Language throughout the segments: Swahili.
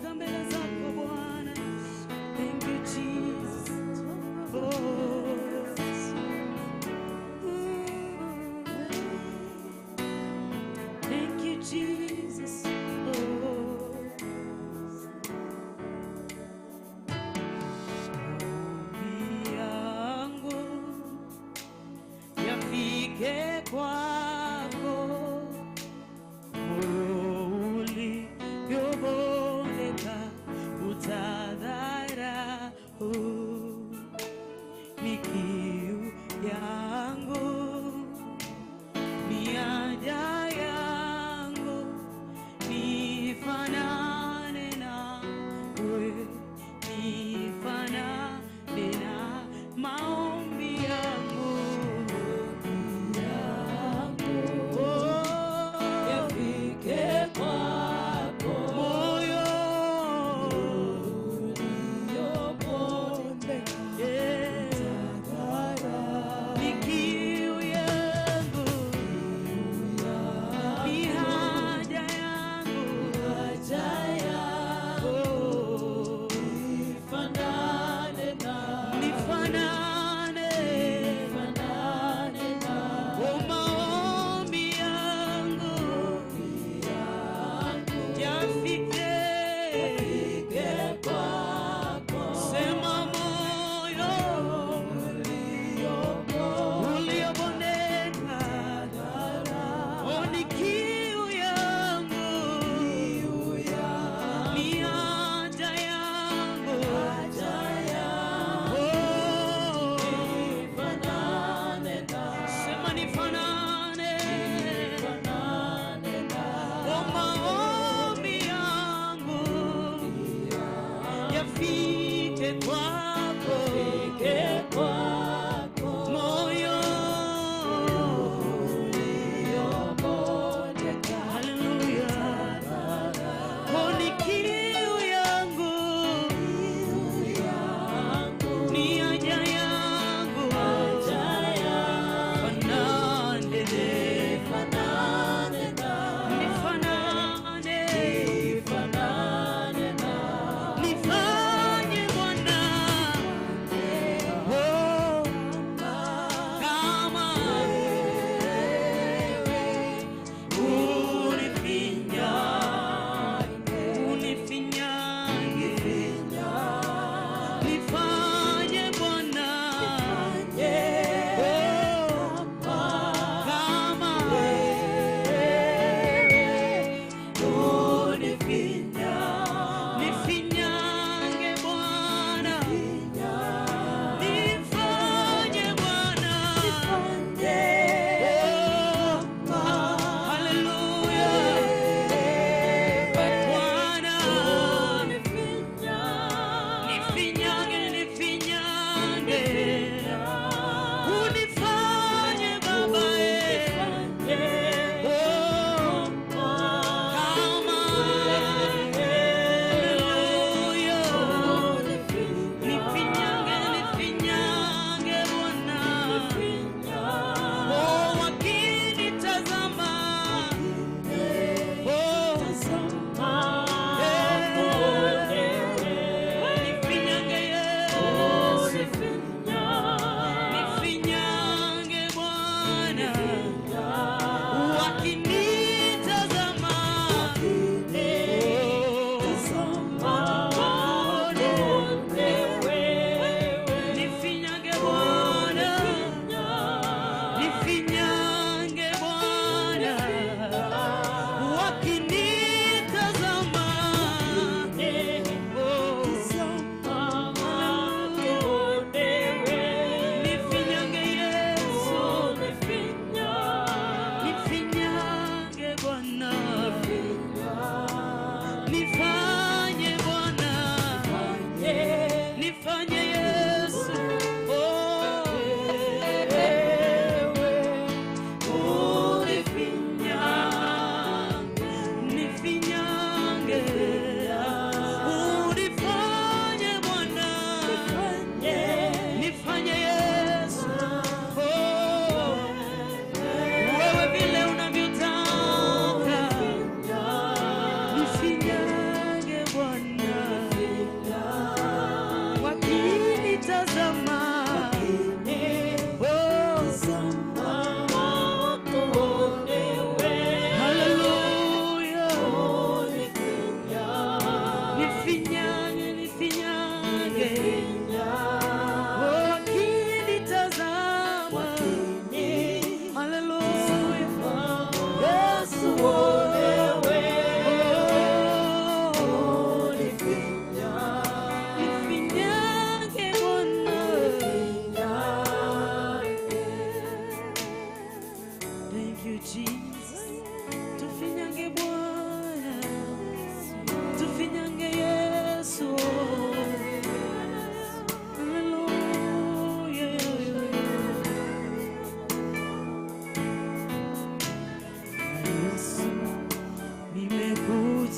Tumefika mbele zako Bwana. Thank you, Jesus. Oh. Thank you, Jesus. Oh. Maombi yangu yafike kwako, moyo uliobondeka utadharau. Ni kiu yangu, ni haja yangu, nifanane nawe, nifanane na maombi yangu. Oh, Yafike kwako, moyo uliobondeka, yeah. Ni kiu yangu, ni haja yangu, haja yangu, oh, nifanane nawe, nifanane nifanane nawe, oh, maombi yangu yafike, yafike kwako, sema moyo uliobondeka, oh, ni kiu yangu, ni haja yangu, oh, nifanane nawe, sema nifanane, nifanane nawe, oh, maombi yangu yafike kwako, yafike kwako, moyo uliobondeka, haleluya, oh, ni kiu yangu, ni haja yangu, fanane, nifanane nawe, nifanane, nifanane nawe, nifanye Bwana.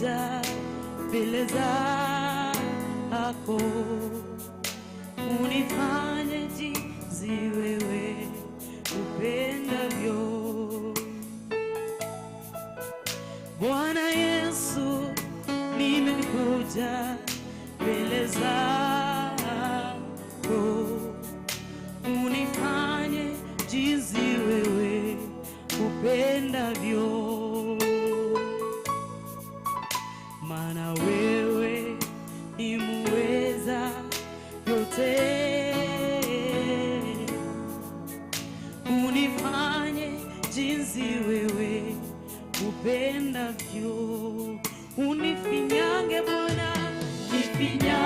Nimekuja mbele zako, unifanye jinsi wewe upendavyo. Bwana Yesu, nimekuja mbele zako, unifanye jinsi wewe upendavyo. Maana wewe ni muweza yote, unifanye jinsi wewe upendavyo. Unifinyange Bwana, nifinyange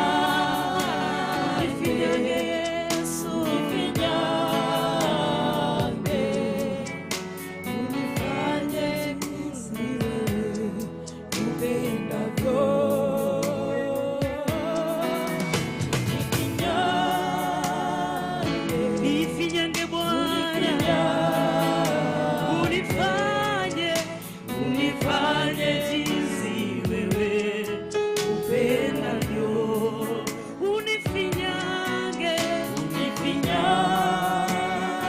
Yesu, Nifinyange, unifanye jinsi wewe upendavyo. Nifinyange, nifinyange Bwana, unifanye, unifanye jinsi wewe upendavyo. Unifinyange,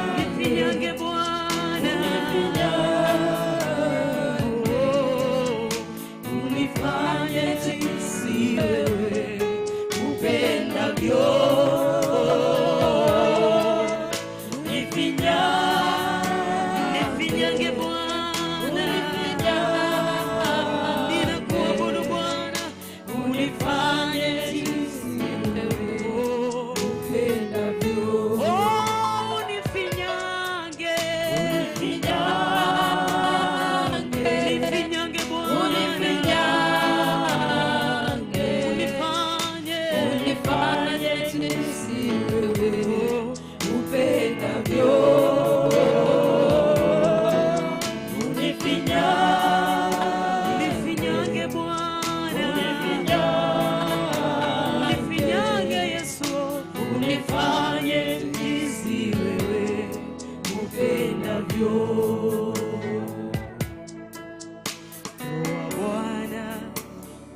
unifinyange Bwana, oh, unifanye jinsi wewe upendavyo. Nifinyange Bwana, ninakuabudu Bwana, unifanye jinsi wewe upendavyo. Oh, unifinyange, nifinyange Bwana, unifanye, Unifanye jinsi wewe upendavyo. Nifinyange Bwana, unifinyange Yesu, unifanye jinsi wewe upendavyo. Roho Bwana,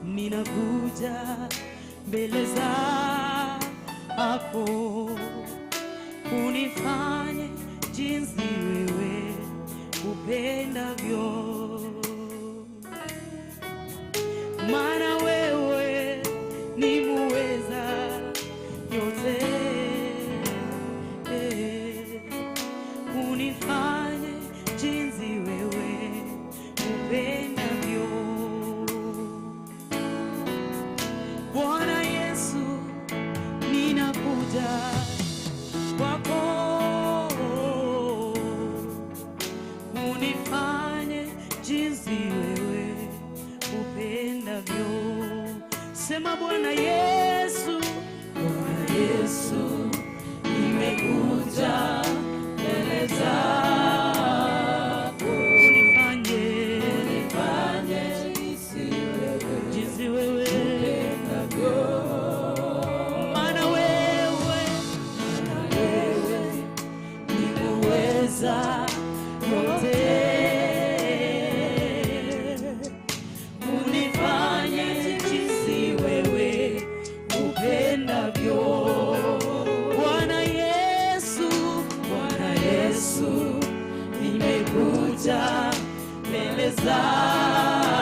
ninakuja mbele zako, unifanye jinsi wewe upendavyo. Maana wewe ni muweza yote, unifanye jinsi wewe upendavyo. Bwana Yesu, ninakuja kwako, unifanye jinsi wewe upendavyo. Sema Bwana Yesu, Bwana Yesu, nimekuja mbele zako, unifanye, Unifanye jinsi wewe jinsi wewe upendavyo. maana wewe, Wewe ni muweza yote, unifanye jinsi wewe upendavyo. Bwana Yesu, Bwana Yesu, nimekuja mbele zako,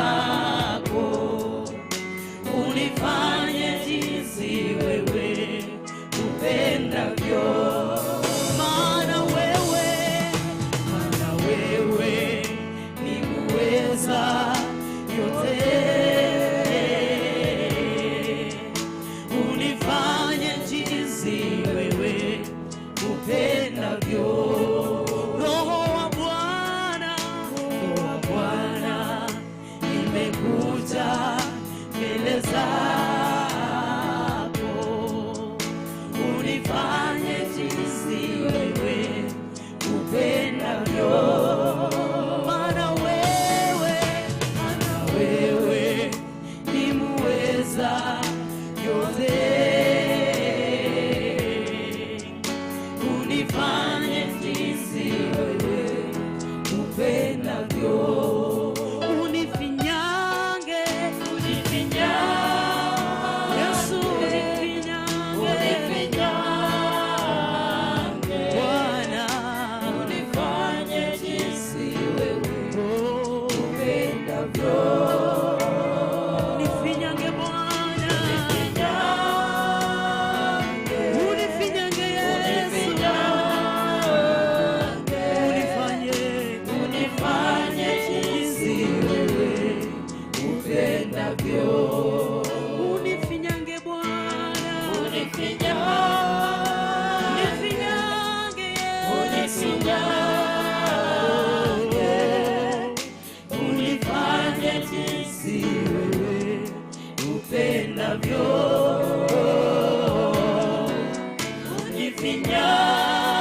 upendavyo.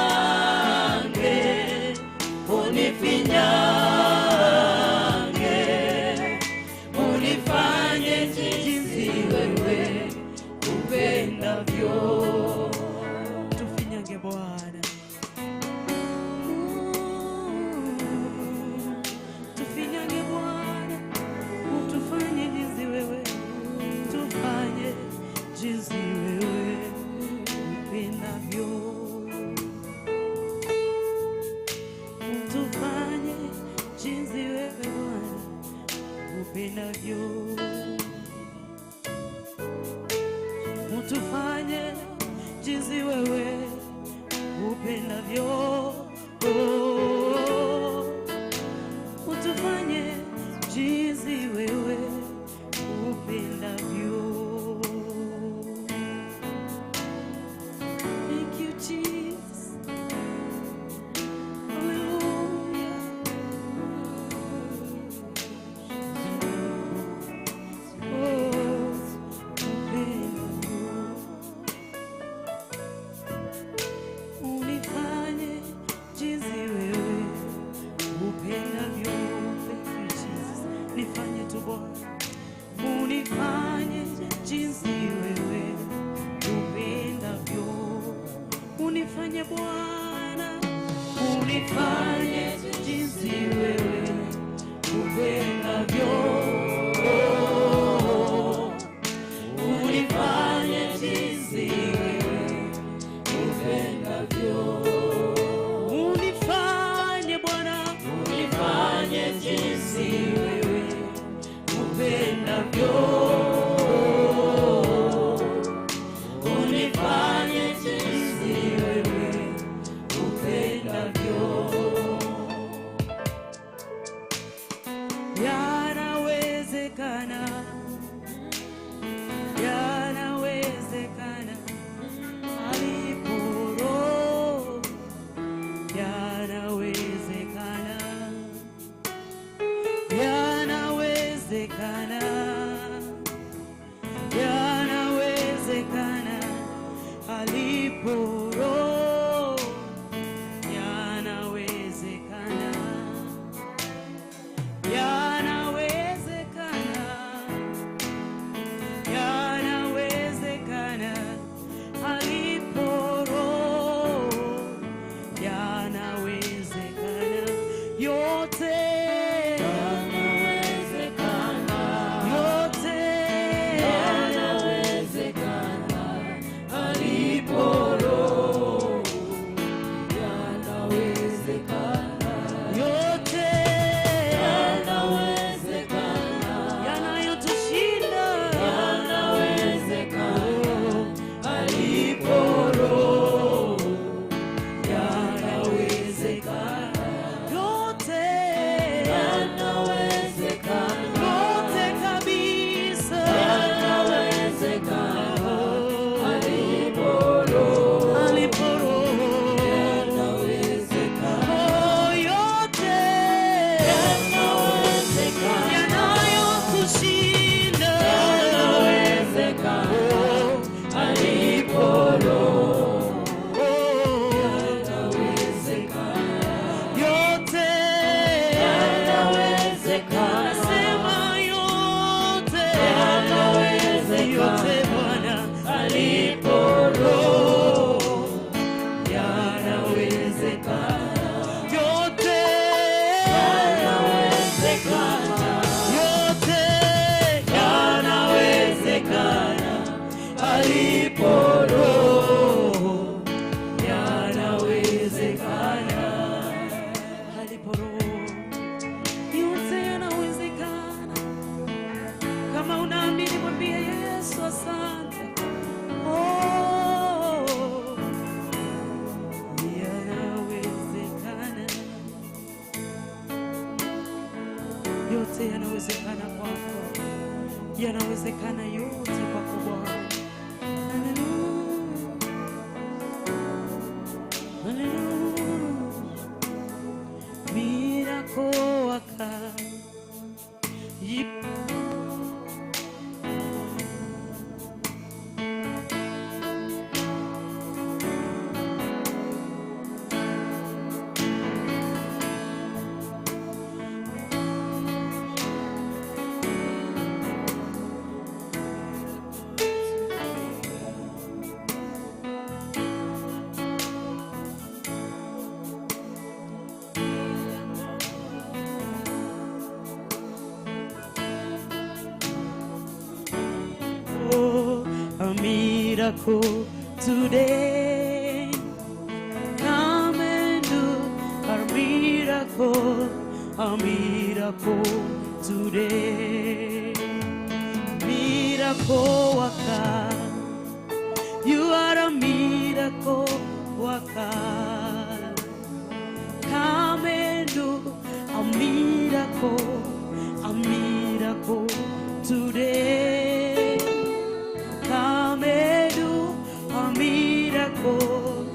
Unifinyange, unifinyange, unifanye jinsi wewe upendavyo. Tufinyange Bwana, tufinyange Bwana, utufanye jinsi wewe, tufanye jinsi wewe upendavyo. Utufanye jinsi wewe Bwana upendavyo. Utufanye jinsi wewe upendavyo. Utufanye jinsi wewe upendavyo. Thank you, Jesus. Hallelujah. Oh, upendavyo. Unifanye jinsi wewe upendavyo. Thank you, Jesus. Nifanye tu Bwana, unifanye jinsi wewe upendavyo. Unifanye Bwana, unifanye jinsi wewe upendavyo. Unifanye jinsi wewe upendavyo. Unifanye Bwana, Unifanye jinsi wewe upendavyo. Unifanye jinsi wewe upendavyo. Yanawezekana, yanawezekana alipo Roho, yanawezekana, yanawezekana, yanawezekana alipo Roho, yanawezekana. Yanawezekana, yanawezekana alipo Roho, yanawezekana yote, Yanawezekana, yote, yanawezekana alipo Roho. Yanawezekana, yote, yanawezekana, yanayotushinda, yanawezekana alipo Roho. Yanawezekana, yote, yanawezekana, yote kabisa, yanawezekana alipo Roho. alipo Roho. Yanawezekana, Oh, yote yanawezekana, yanayotushinda, yanawezekana alipo Roho. oh, Yanawezekana, yote, yanawezekana, nasema yote, Yanawezekana. yote Bwana alipo Roho. Yanawezekana, yote, yanawezekana, yote yanawezekana alipo Roho. Yanawezekana, alipo Roho, yote yanawezekana. Kama unaamini mwambie Yesu asante. Oh, yanawezekana, yote yanawezekana kwako, yanawezekana yote kwako Bwana. Haleluya, haleluya. Miracle worker. a miracle today. Come and do a miracle today. Miracle worker, you are a miracle worker. Come and do a miracle today. Come and do a miracle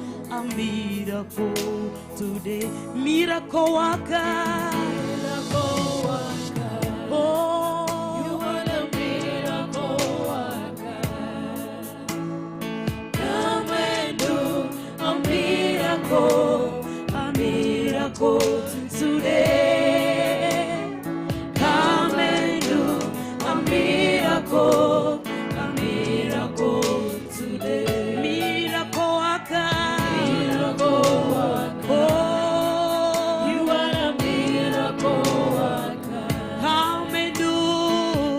today. Miracle worker, Miracle worker. Oh, You are the miracle worker. Come and do a miracle today. Come and do a miracle today. Miracle worker, Miracle worker. Oh, You are a miracle worker. Come and do,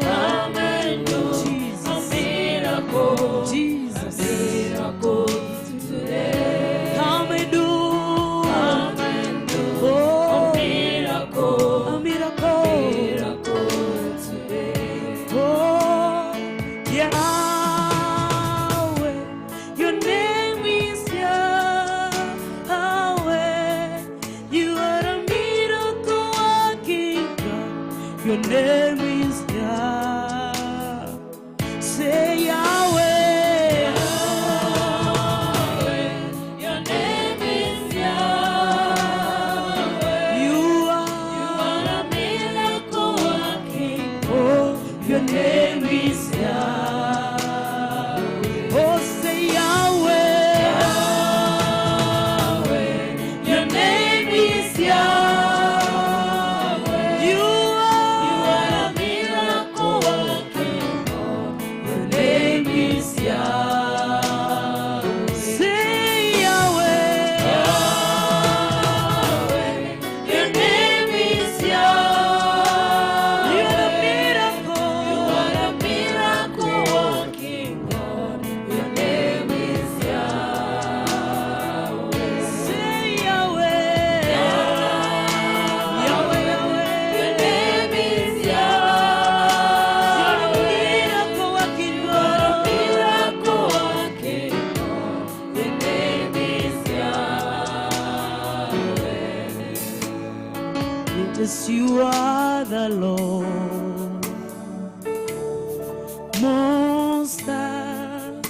Come and do Jesus. a miracle, Jesus. miracle today. Come and do, Come and do oh, a miracle, a miracle, miracle today. Oh, Yahweh, your name is Yahweh. You are a miracle working God. Your name is Yahweh. Say Yahweh. Yahweh, your name is Yahweh. You are, You are a miracle working oh, your name is Yahweh. Oh, say Yahweh. Yahweh, your name is Yahweh. You are, You are a miracle working God. Your name is Yahweh. Say Yahweh. Yahweh, your name is Yahweh. You're the miracle. You are a miracle working God. Your name is Yahweh. Say Yahweh. Yahweh, Yahweh. Your name is You're the Yahweh. miracle working You are a God. miracle working God. Your name is Yahweh. Yes, you are the Lord, Most High.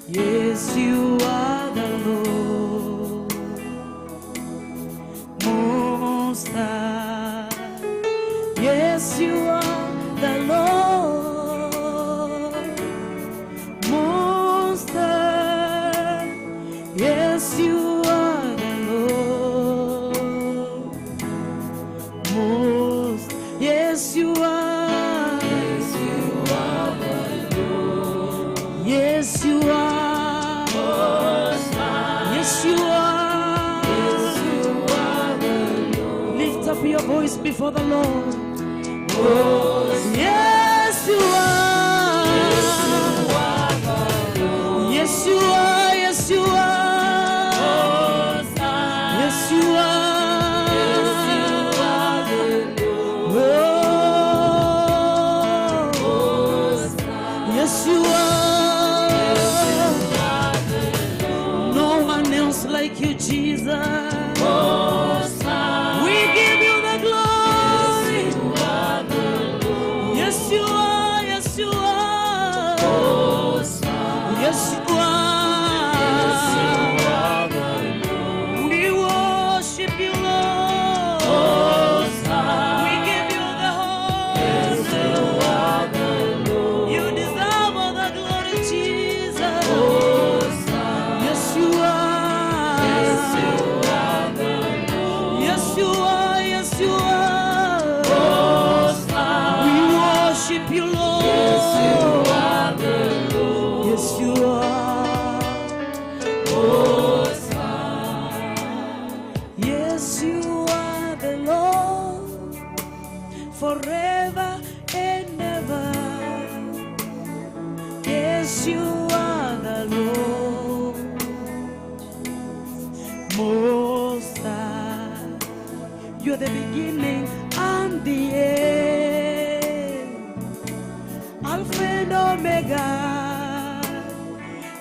Yes, you are the Lord, Most High. Yes, you are the Lord, Most High. Yes, you are the Lord. Most, yes, you are. Yes, you are the Lord. Yes, you are. Most High. Yes, you are. Yes, you are the Lord. Lift up your voice before the Lord. Most Yes, you are. Yes, you are the Lord. Yes, you are. Yes, you are. Most High. Yes, you are. Yes, you are the Lord. Oh. Most High. Yes, you are. Yes, you are the Lord. No one else like you, Jesus. Most High. We give you the glory. Yes, you are the Lord. Yes, you are. Yes, you are. Most High. Yes, you are. Yes, you are the Lord. We worship you, Lord. Most High. We give you the Yes, you honor. are the Lord. You deserve all the glory, Jesus. Most High. Yes, you are. Yes, you are the Lord. Yes, you are. Yes, you are. Most High. We worship you, Lord. Yes, you are the Lord. Yes, you are. Most High. Yes, you are the Lord forever and ever. Yes, Yes, you are the Lord Most High. You're the beginning and the end, Alpha and Omega.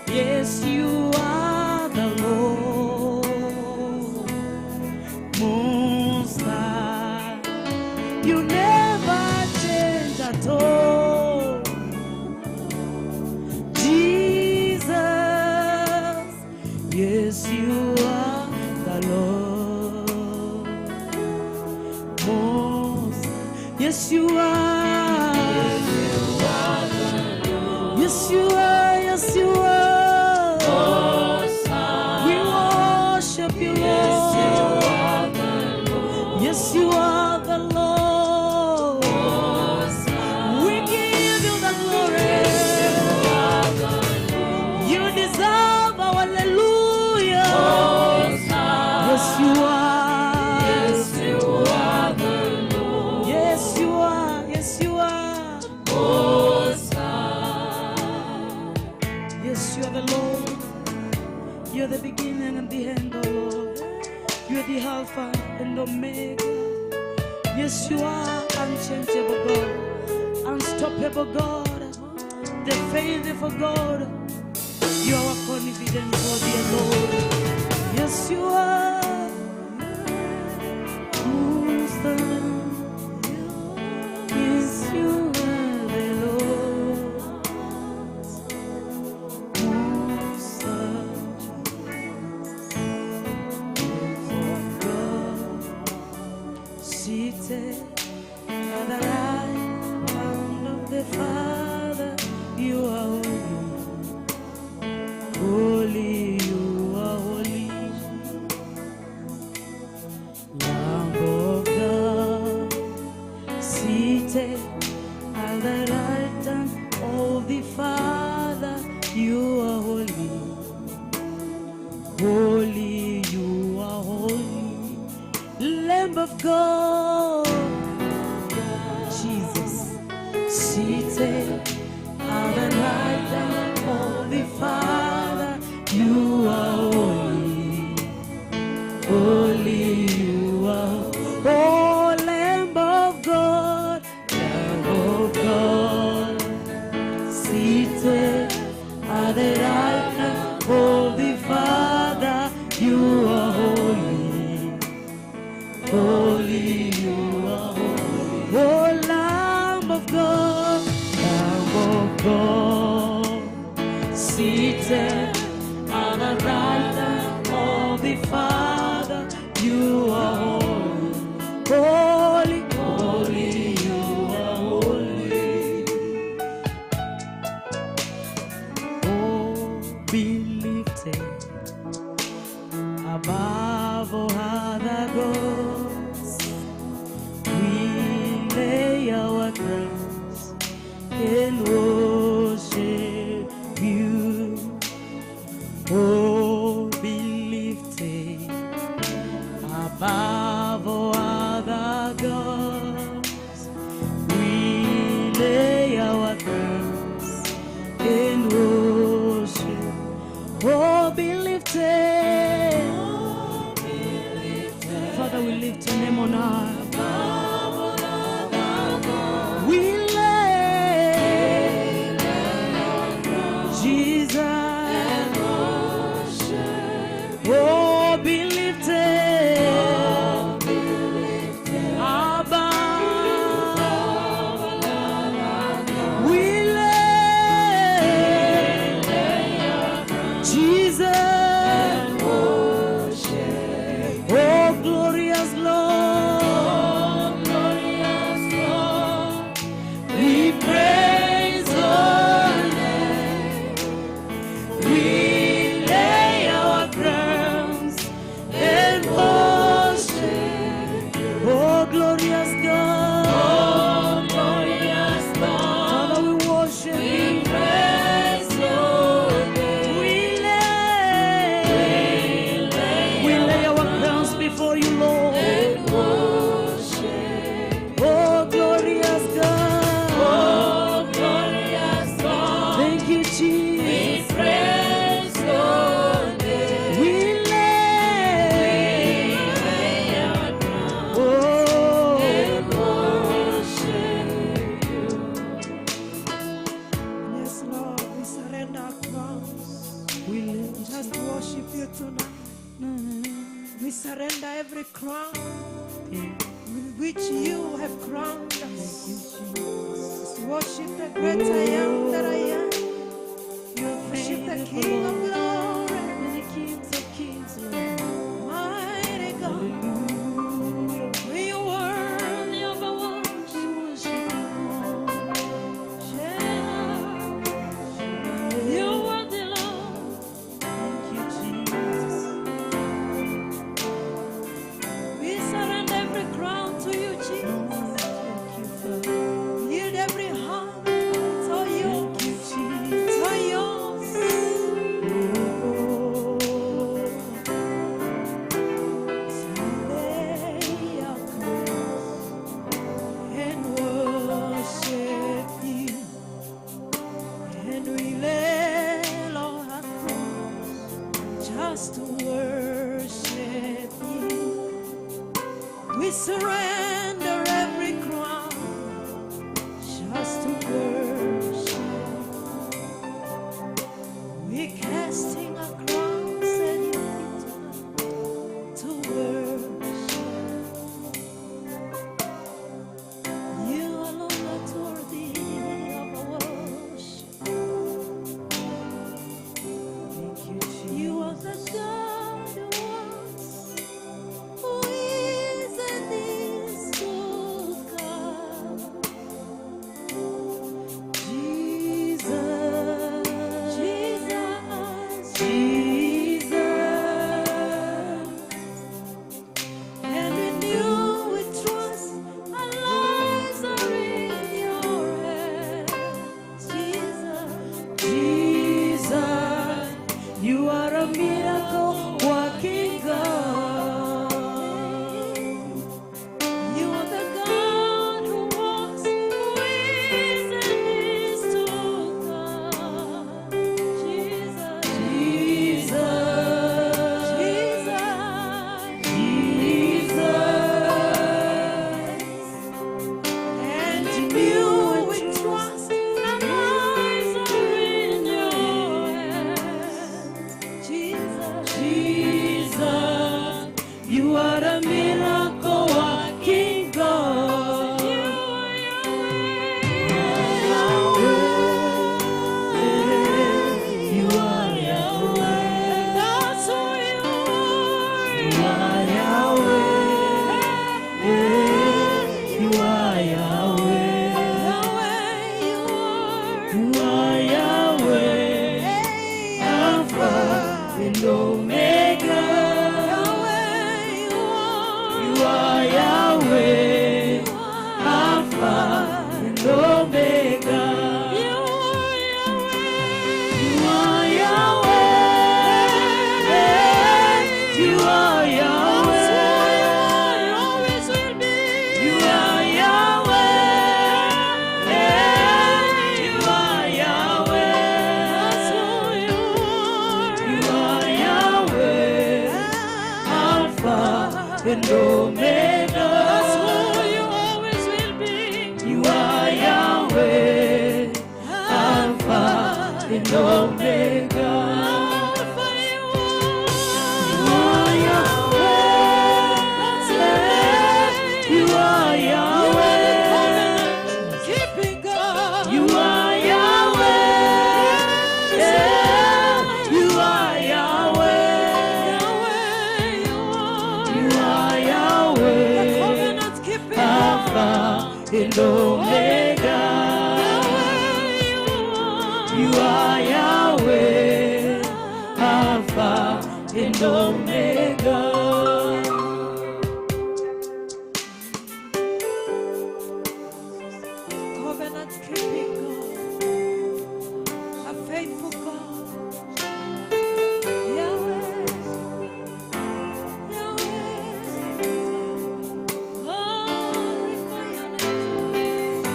Yes, you are the Lord Most High. You never change at all. Jesus, yes, you are the Lord Most. Yes, you are. Yes, you are. Yes, you are. We worship you, Lord. Yes, you are the Lord. We give you the glory. You deserve our hallelujah. Yes, you are. Yes, you are the Lord. Yes, you are. Yes, you are. Most High. Yes, you are the Lord. You're the beginning and the end, O Lord. You're the Alpha and Omega. Yes, you are unchangeable God, unstoppable God, the faithful God. You are our confidence, O dear Lord. Yes, you are. Most High. Yes, you are the Lord. Most High. God, seated at the right hand of the Father, you are holy, holy, you are holy. Lamb of God, seated at the right hand of the Father, you are holy. Holy, you are holy, Lamb of God, Jesus, seated at the right hand of the Father, you are holy, holy, you are, oh, Lamb of God, Lamb of God, seated at the right hand of the Father, you are holy, holy, you are holy. Oh, Lamb of God, Lamb of God, seated at the right hand of the Father, you are holy, holy, holy, you are holy. Oh, be lifted above all other gods. We lay our crowns and worship you. Oh, be lifted above all other gods. We lay our crowns and worship. Oh, be lifted. Father, we lift your name on high. We lay Jesus. Oh, be lifted above. We lay Jesus. Oh, glorious Lord, we praise your name. Just worship you tonight. We surrender every crown with which you have crowned us. Just worship the great I am that I am. Worship the King of glory, The kings of kings, Lord. Mighty God. We are worthy of our worship, Lord. You are the Lord. Thank you, Jesus. We surrender every crown to you, Jesus. Thank you, Father. Yield every heart. It's all yours. Thank you, Jesus. It's all yours. Lay our crowns and worship you, and we lay our crowns just to worship you. We surrender every crown just to worship. We're casting our crowns at your feet tonight to worship. You alone are worthy of our worship. Thank you, Jesus. You are the God who was, who is, and is to come. Jesus. Jesus, Jesus. And in you we trust, our lives are in your hands. Jesus, Jesus, you are a miracle working God. You are the God who walks, who is, and is to come. Jesus, Jesus, Jesus, Jesus, and in you we trust, our lives are in your hands. Jesus, Jesus, you are a miracle working God. You are Yahweh. You are Yahweh. That's who you are. You are Yahweh. You are Yahweh. Yahweh, you are. You are Yahweh. Hey, Alpha and Omega. Yahweh, you are. You are Yahweh. Alpha and Omega. You are Yahweh. You are Yahweh. You are That's who Yahweh. you are. You always will be. You are Yahweh. You are Yahweh. That's who you are. You are Yahweh. Alpha and Omega. That's who you always will be. You are Yahweh. Alpha and Omega. Alpha you are. You are Yahweh. That's your name. You are You are the Yahweh. covenant keeping God. You are Yahweh. You are Yahweh. Yahweh, you are. You are The Yahweh. covenant keeping Alpha God. and Omega. Yahweh, you are. You are Yahweh. Alpha and Omega. Covenant keeping God. A faithful God. Yahweh. Yahweh. Glorify your name.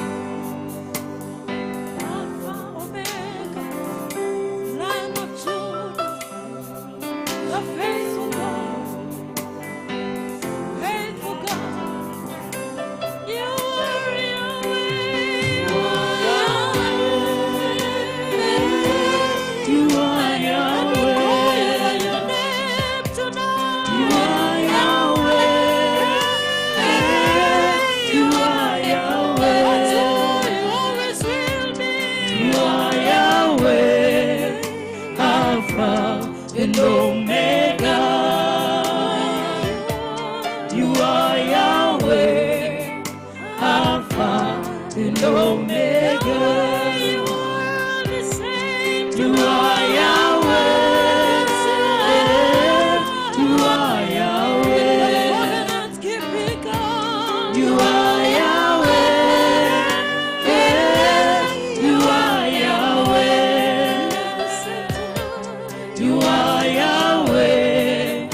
Alpha, Omega, Lion of Judah, the faithful God. and Omega. You are Yahweh, Alpha and Omega. You are the same. You are Yahweh. You are Yahweh. Covenant keeping God. You are Yahweh. You are Yahweh. You are Yahweh,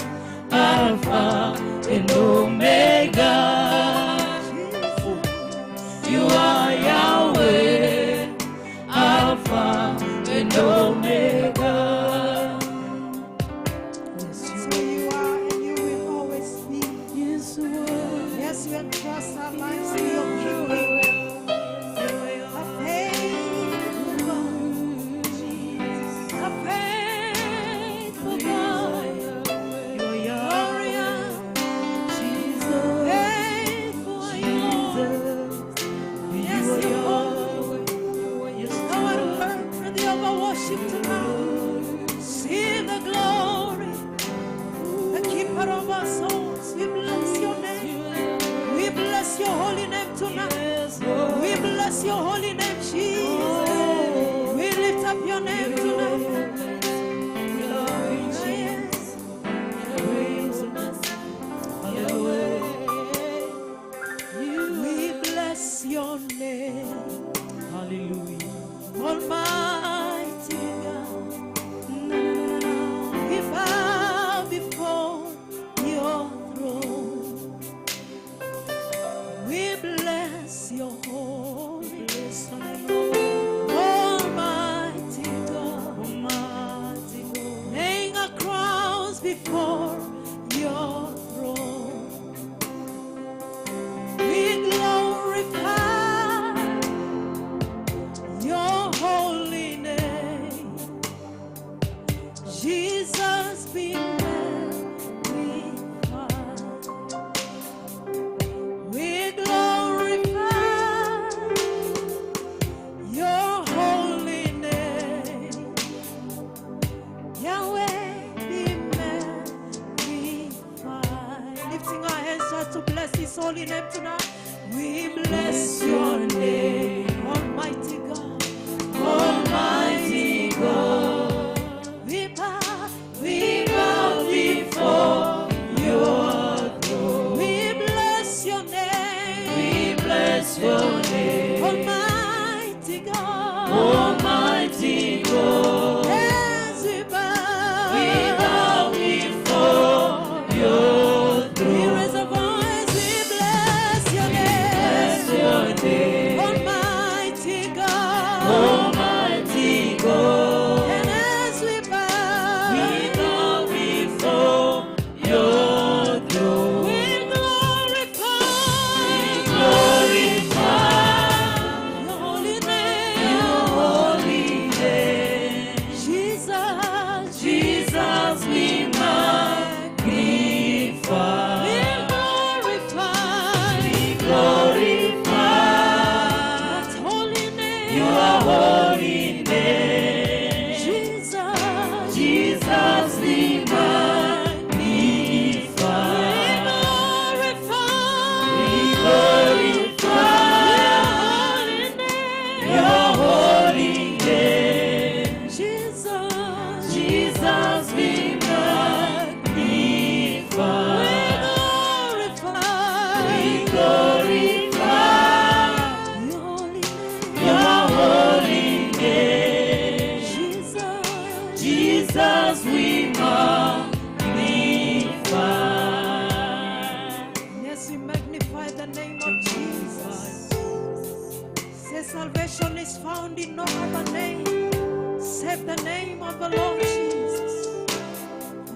Alpha and Omega. You are Yahweh, Alpha and Omega. So you are and you will always be. Yes, you are. Yes, we entrust our lives to your keeping. A faithful God. A faithful God. You are Yahweh, Glorious. Jesus, Faithful are you, Lord. Jesus. Yes, You are you're Yahweh. Yes, Thou art worthy of our worship tonight. See the glory, the keeper of our souls. We bless your name. We bless your holy name tonight. Yes, Lord. We bless your holy name, Jesus. We lift up your name tonight. Yes. We bless your name, Hallelujah. Almighty God. We bow before your throne. We bless your holy name, Almighty God. Almighty God. Laying our crowns before your throne. We glorify your holy name. Jesus be magnified. We glorify your holy name. Yahweh be magnified. Lifting our hands just to bless his holy name tonight. We bless your name, Almighty God. Almighty God. We bow, We bow before your throne. we bless your name, We bless your name, Almighty God. Almighty God. As we bow, We bow before your we throne. raise our voice, we bless your name, Bless your name, Almighty God. Almighty God. And as we bow, We bow before your throne. we glorify Glorify your holy name, your holy name. Jesus. Jesus, we magnify. We glorify We glorify that holy name, your holy name. Jesus. Jesus, we We magnify. glorify We glorify your holy name, your holy name. Jesus. Jesus, we magnify. We glorify We glorify your holy name, your holy name. Jesus. Jesus, we magnify. Yes, we magnify the name of Jesus. Say salvation is found in no other name save the name of the Lord Jesus.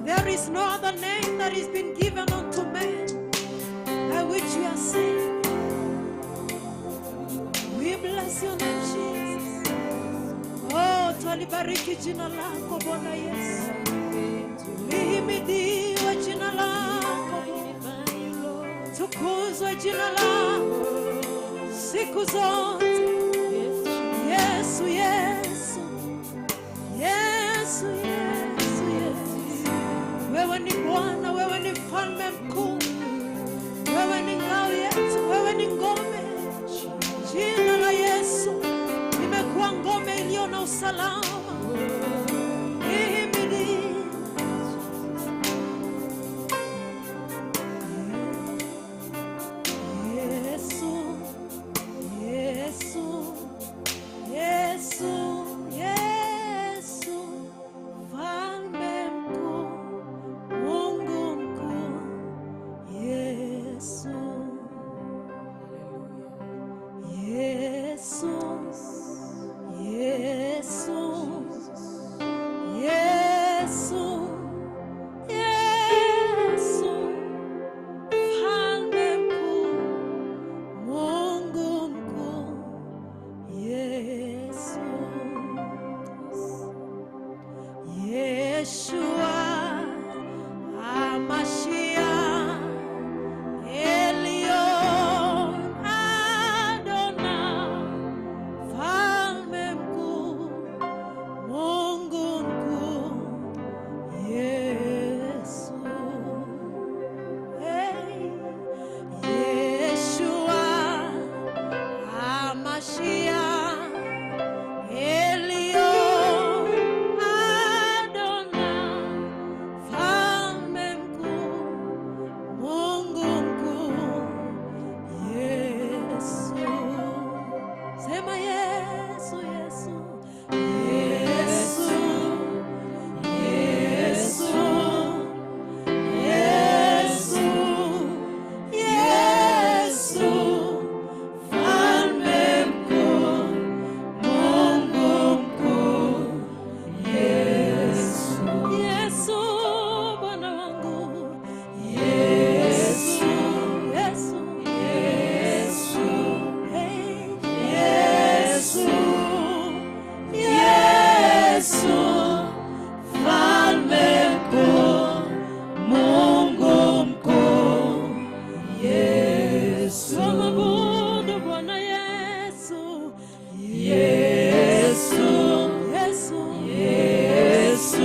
There is no other name that has been given unto men by which we are saved. We bless your name, Jesus. Oh, twalibariki jina lako Bwana Yesu. Lihimidiwe jina lako Bwana. Tukuzwe jina lako siku zote. Yesu, Yesu, Yesu, Yesu, Yesu. na usalama. Ihimidi. Yesu, Yesu, Yesu, Yesu, Mfalme mkuu, Mungu mkuu, Yesu. Yesu, Yesu, Yesu, Yesu, Mfalme mkuu, Mungu mkuu, Yesu. Yeshua, Hamashiach, Elion Adonai, Mfalme mkuu, Mungu mkuu, Yesu. Hey, Yeshua, Hamashiach, Elion Adonai, Mfalme mkuu, Mungu mkuu, Yesu. Sema Yesu, Yesu, Yesu, Yesu, Yesu, Yesu, Mfalme mkuu, Mungu mkuu, Yesu. Yesu, Bwana wangu, Yesu, Yesu, Yesu, hey, Yesu, Yesu, Mfalme mkuu, Mungu mkuu, Yesu. Mwabudu Bwana Yesu, Yesu, Yesu, Yesu,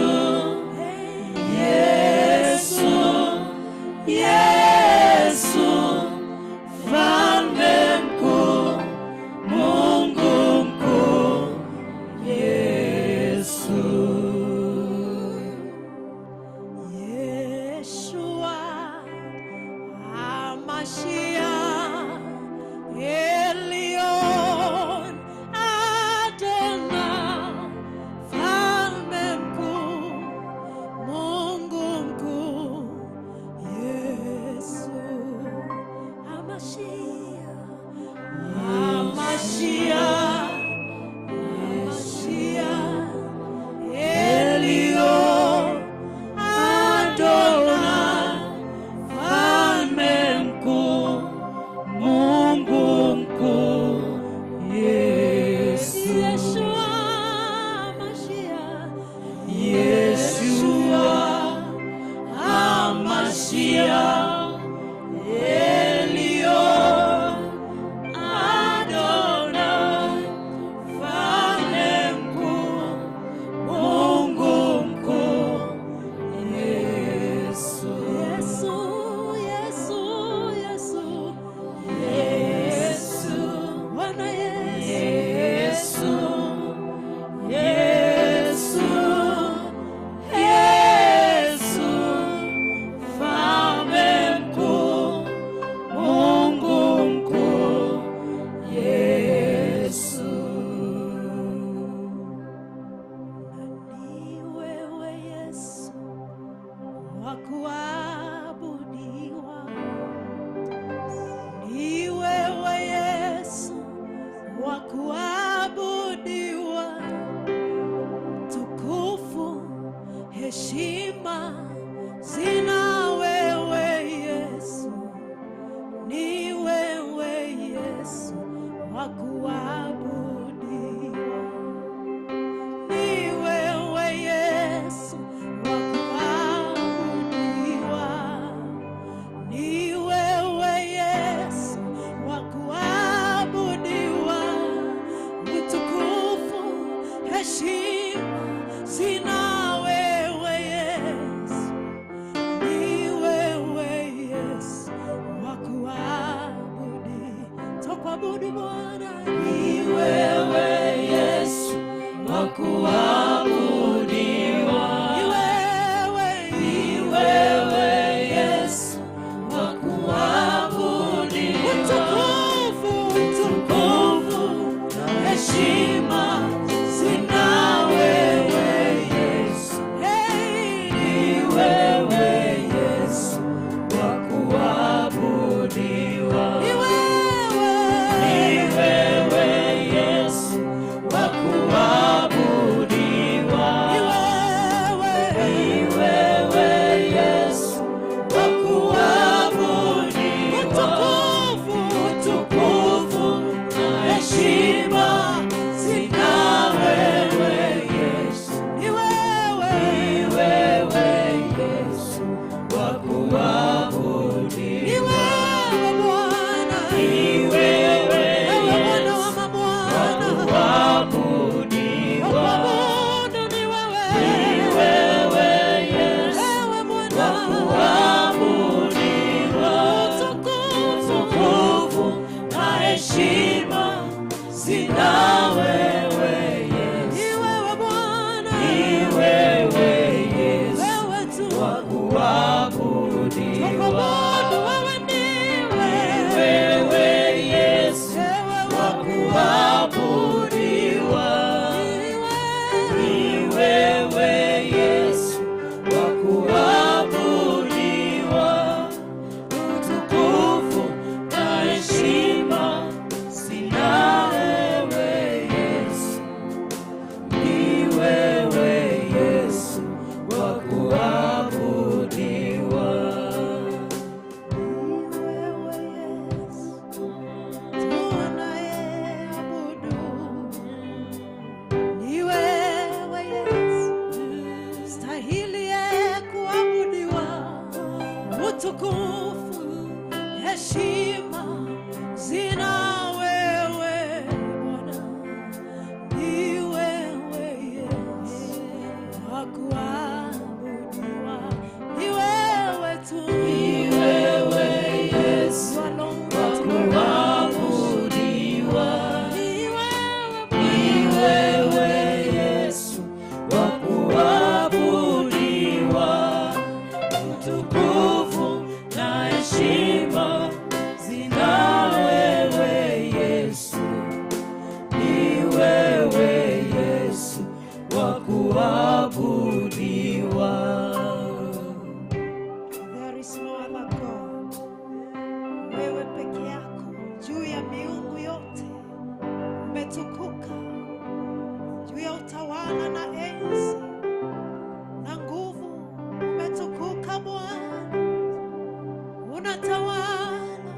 hey, Yesu, Yesu, Mfalme mkuu, Mungu mkuu, Yesu. Yeshua, Hamashiach, Elion Adonai, Mfalme mkuu, Mungu mkuu, Yesu. Hamashiach, Hamashiach, Hamashiach, Elion Adonai, Mfalme mkuu, Mungu mkuu, Yesu. Yeshua, Hamashiach, Yeshua, Hamashiach, Elion Adonai, Mfalme mkuu, Mungu mkuu, Yesu. Yesu, Yesu, Yesu, Yesu, Bwana Yesu, Yesu, Yesu, Mfalme mkuu, Mungu mkuu, Yesu. Ni wewe Yesu wa kuabudiwa, ni wewe Yesu wa kuabudiwa, tukufu, heshima zina wewe Yesu, ni wewe Yesu wa kuabudiwa. Ni wewe Yesu wa kuabudiwa, ni wewe Yesu wa kuabudiwa, utukufu, heshima zina wewe Yesu, ni wewe Yesu wa kuabudiwa. Twakuabudu Bwana, ni wewe Yesu wa wa kuabudiwa. Ni wewe Yesu wa kuabudiwa. Utukufu, utukufu na heshima zina wewe Yesu. Hey, ni wewe Yesu wa kuabudiwa. Ni wewe, ni wewe Yesu wa kuabudiwa. Ni wewe, ni wewe Yesu wa kuabudiwa. Utukufu, utukufu na heshima zina wewe Yesu. Ni wewe, ni wewe Yesu wa kuabudiwa. Ni wewe Bwana, ni wewe wewe Bwana wa Yesu wa mabwana, kuabudiwa. Kuabudu ni wewe, Ni wewe Yesu wewe wa Bwana, kuabudiwa. Utukufu, Utukufu na heshima zina wewe Yesu. ni wewe Bwana, Ni wewe Yesu wewe tu wa kuabudiwa. Tukuabudu wewe ndiwe, Wewe Yesu wewe wa kuabudiwa. Ni wewe, Ni wewe Yesu wa kuabudiwa. Utukufu na heshima zina wewe Yesu. Ni wewe Yesu wa kuabudiwa. Wewe Yesu tunayeabudu, ni wewe Yesu stahili kuabudiwa. Utukufu, heshima zina wewe Bwana, ni wewe Yesu wa kuabudiwa, ni wewe tu, Ni wewe Yesu wa kuabudiwa. Ni wewe Ni wewe Yesu wa kuabudiwa. Utukufu na heshima zina wewe Yesu. Ni wewe Yesu wa kuabudiwa. There is no other God. Wewe peke yako juu ya miungu yote umetukuka, juu ya utawala na enzi na nguvu umetukuka Bwana. Unatawala,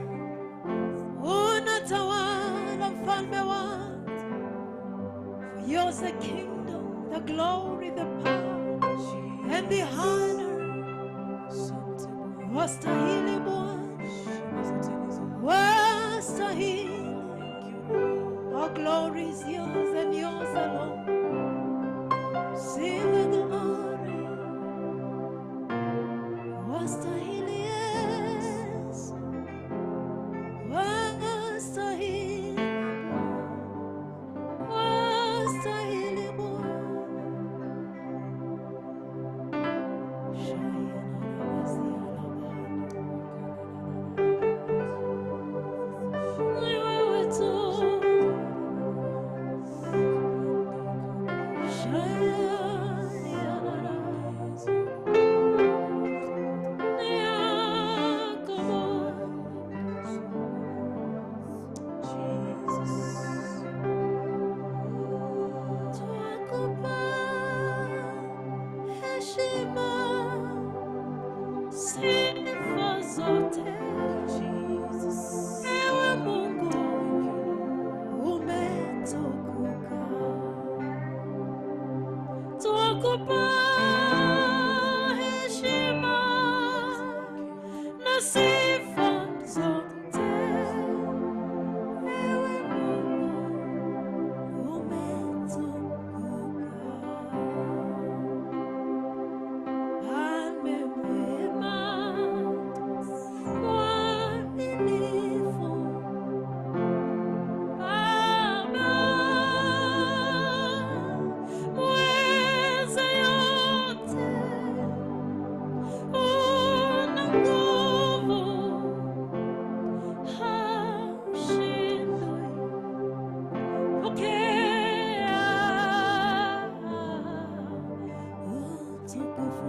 unatawala mfalme wangu. For yours the kingdom, the glory, the power and the honor. Wastahili Bwana, wastahili. All glory is yours and yours alone. Sing the glory. Wastahili Yesu, wastahili Bwana, wastahili Bwana. Ni wewe tu. Ni yako Bwana. Twakupa heshima, sifa zote. Ewe Mungu Umetukuka. Twakupa heshima na sifa zote. Ewe Mungu Umetukuka. Mfalme mwema, mwaminifu, Baba Utukufu.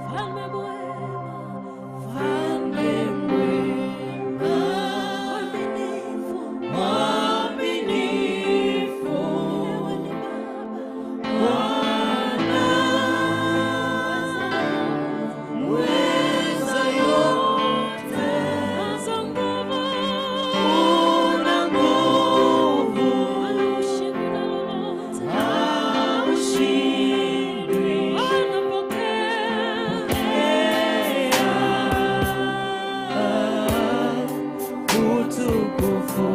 Mfalme mwema, Mfalme mwema, mwaminifu, mwaminifu, wewe ni Baba. Bwana mweza yote, Unazo nguvu, una nguvu, wala hushindwi na lolote. haushindwi. Anapokea Utukufu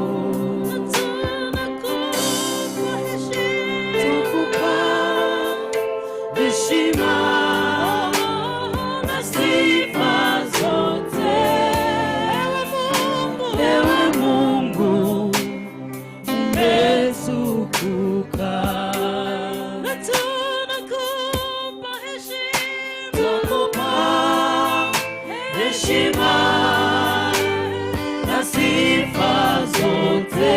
na tunakupa heshima. tukupa heshima na sifa zote. Ewe Mungu, Ewe Mungu umetukuka, na tunakupa heshima. tukupa heshima na sifa zote.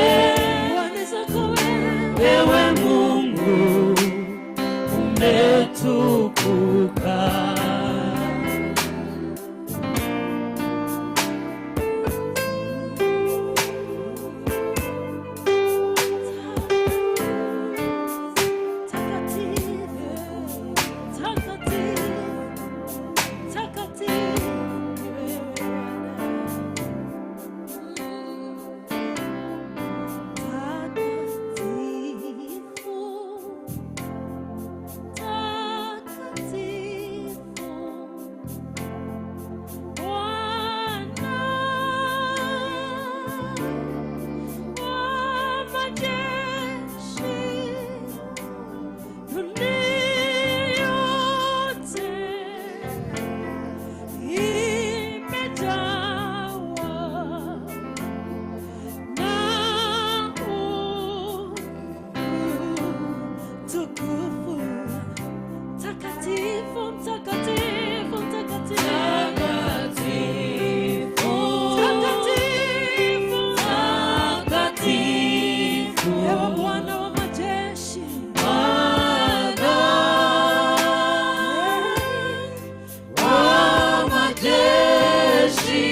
Bwana zako wewe. Ewe Mungu umetukuka. Takatifu, takatifu, takatifu ni wewe Bwana. Takatifu, takatifu, Bwana wa majeshi. Dunia yote imejawa na Utukufu. utakatifu, mtakatifu, mtakatifu, Takatifu, takatifu, takatifu, Ewe Bwana wa majeshi, Bwana wa majeshi,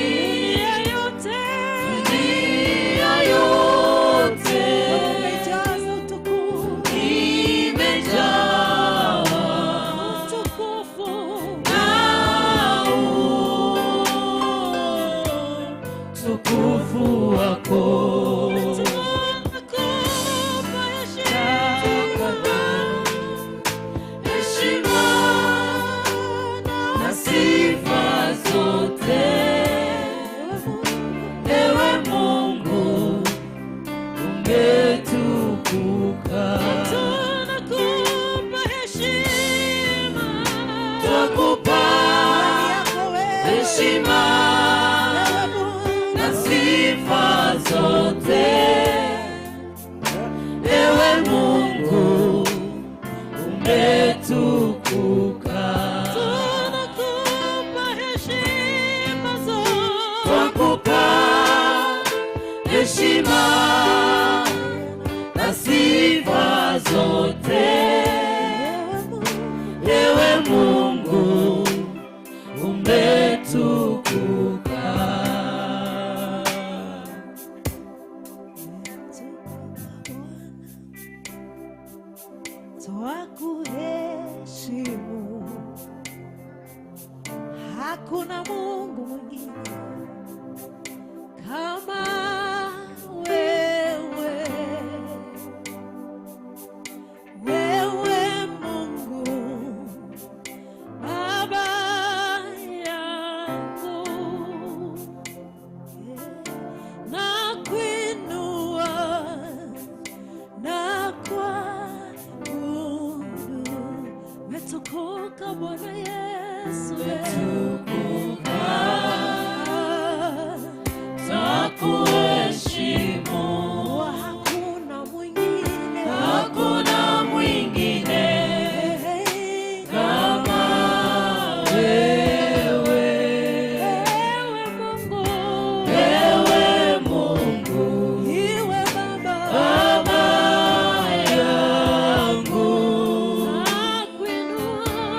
dunia yote dunia yote umejaza utukufu. imejawa utukufu. na utukufu wako. Tunakupa heshima. Heshima na sifa zote, ewe Mungu umetukuka. Tunakupa heshima. Twakupa Yako wewe, heshima ewe Mungu. na sifa zote, ewe Mungu umetukuka. Tunakupa heshima zote. Twakupa heshima na sifa zote, ewe Mungu umetukuka. Twakuheshimu, hakuna Mungu mwingine kama wewe. Wewe Mungu Baba yangu, nakuinua na kuabudu. umetukuka Bwana Yesu. Umetukuka, twakuheshimu, Hakuna mwingine hakuna mwingine kama wewe. Ewe Mungu, Ewe Mungu iwe Baba Baba yangu, nakuinua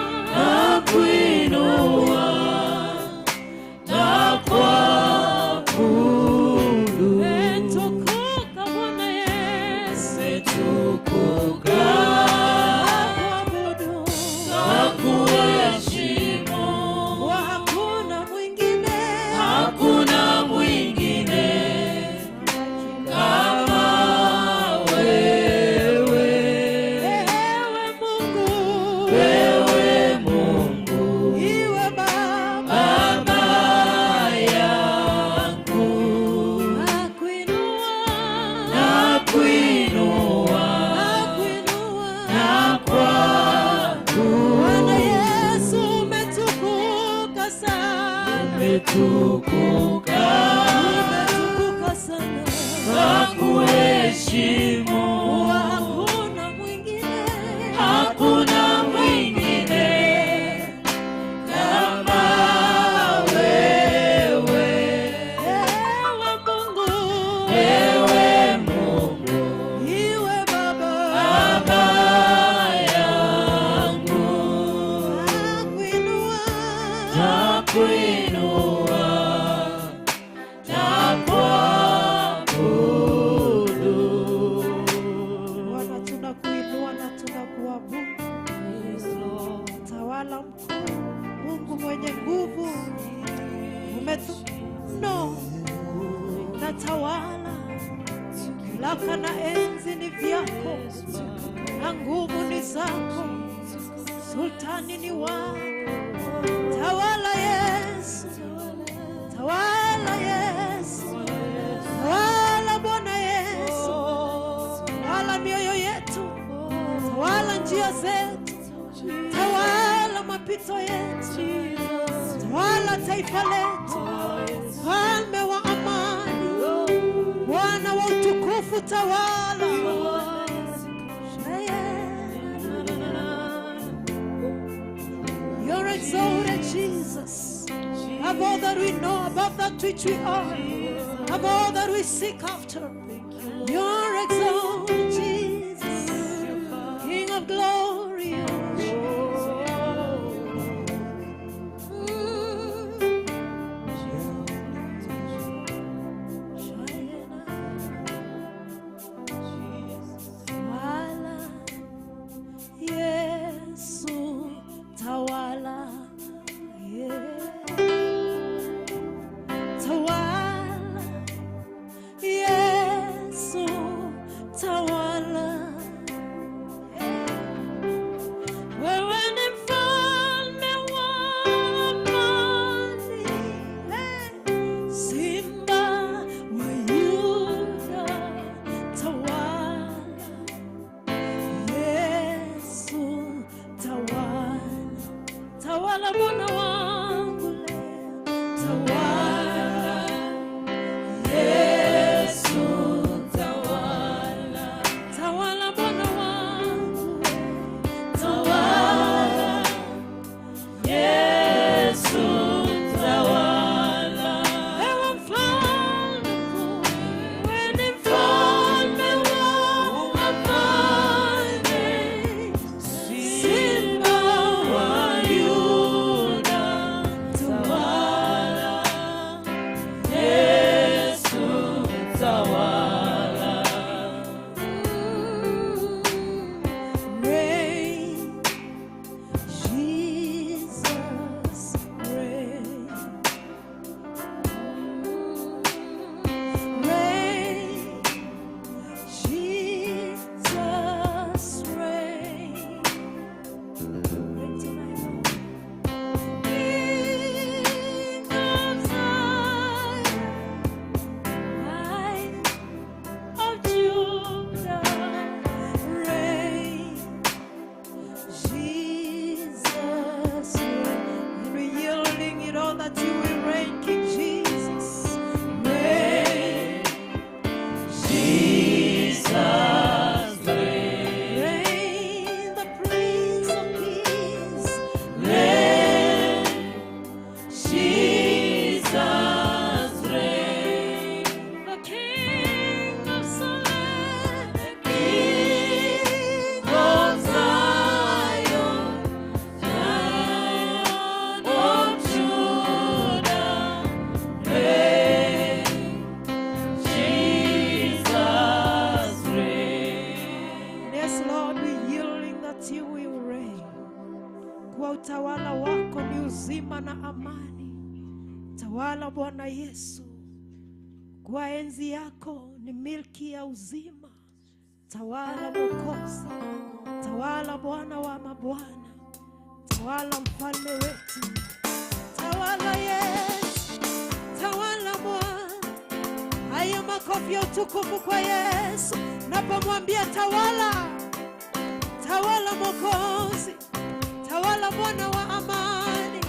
Umetukuka, Umetukuka sana. Nakuheshimu. Hakuna mwingine. Hakuna mwingine kama wewe. Ewe Mungu. Ewe Mungu, Iwe Baba. Baba yangu, Nakuinua. Nakuinua, nakuabudu. Bwana, tunakuinua na tunakuabudu. Tawala mkuu, Mungu mwenye nguvu, umetuno na tawala. Mamlaka na enzi ni vyako, na nguvu ni zako, sultani ni wako. Tawala Yesu, tawala Yesu, tawala Bwana Yesu, tawala mioyo yetu, tawala njia zetu, tawala mapito yetu, tawala taifa letu, mfalme wa amani, Bwana wa utukufu, tawala. You're exalted, Jesus. Above all that we know, above that which we are, above all that we seek after. You're exalted, Jesus, King of glory. Mm. Tawala, Yesu, tawala, yeah. Tawala, Yesu, tawala. Wewe ni mfalme wa amani, Simba wa Yuda, tawala. Yesu, tawala, tawala Bwana wangu leo, tawala. Yesu, tawala, Tawala Bwana wangu, tawala. Yesu, tawala. Ewe mfalme mkuu, Wewe ni mfalme wa wafalme, Simba wa Yuda, tawala. Yesu, tawala. Reign, Jesus, reign. Reign, Jesus, reign. Reign tonight, Lord. King of Zion, Lion of Judah, reign, Jesus, reign. And we're yielding it all that you will reign, King Jesus, reign, Jesus, reign. reign, the Prince of Peace, Reign, Jesus, reign. the King of Salem, The King of Zion, Lion of Judah, reign, Jesus, reign. Yes, Lord, we yielding that you will reign. Kwa utawala wako ni uzima na amani. Tawala Bwana Yesu. Kwa enzi yako ni milki ya uzima. Tawala Mwokozi. Tawala Bwana wa mabwana. Tawala mfalme wetu. Tawala Yesu. Tawala Bwana. Haya makofi ya utukufu kwa Yesu. Napomwambia tawala, tawala Mwokozi, tawala Bwana wa amani.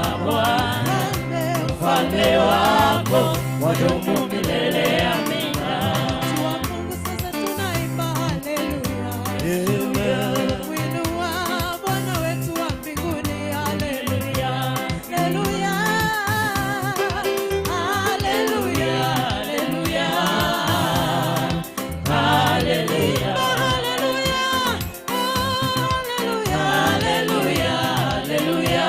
mabwana, Mfalme, ufalme wako wadumu milele. Amina. watu wa Mungu sasa tunaimba haleluya. Kuinua Bwana wetu wa mbinguni, haleluya. Haleluya. Haleluya. Haleluya, haleluya, Haleluya. Haleluya. haleluya, haleluya,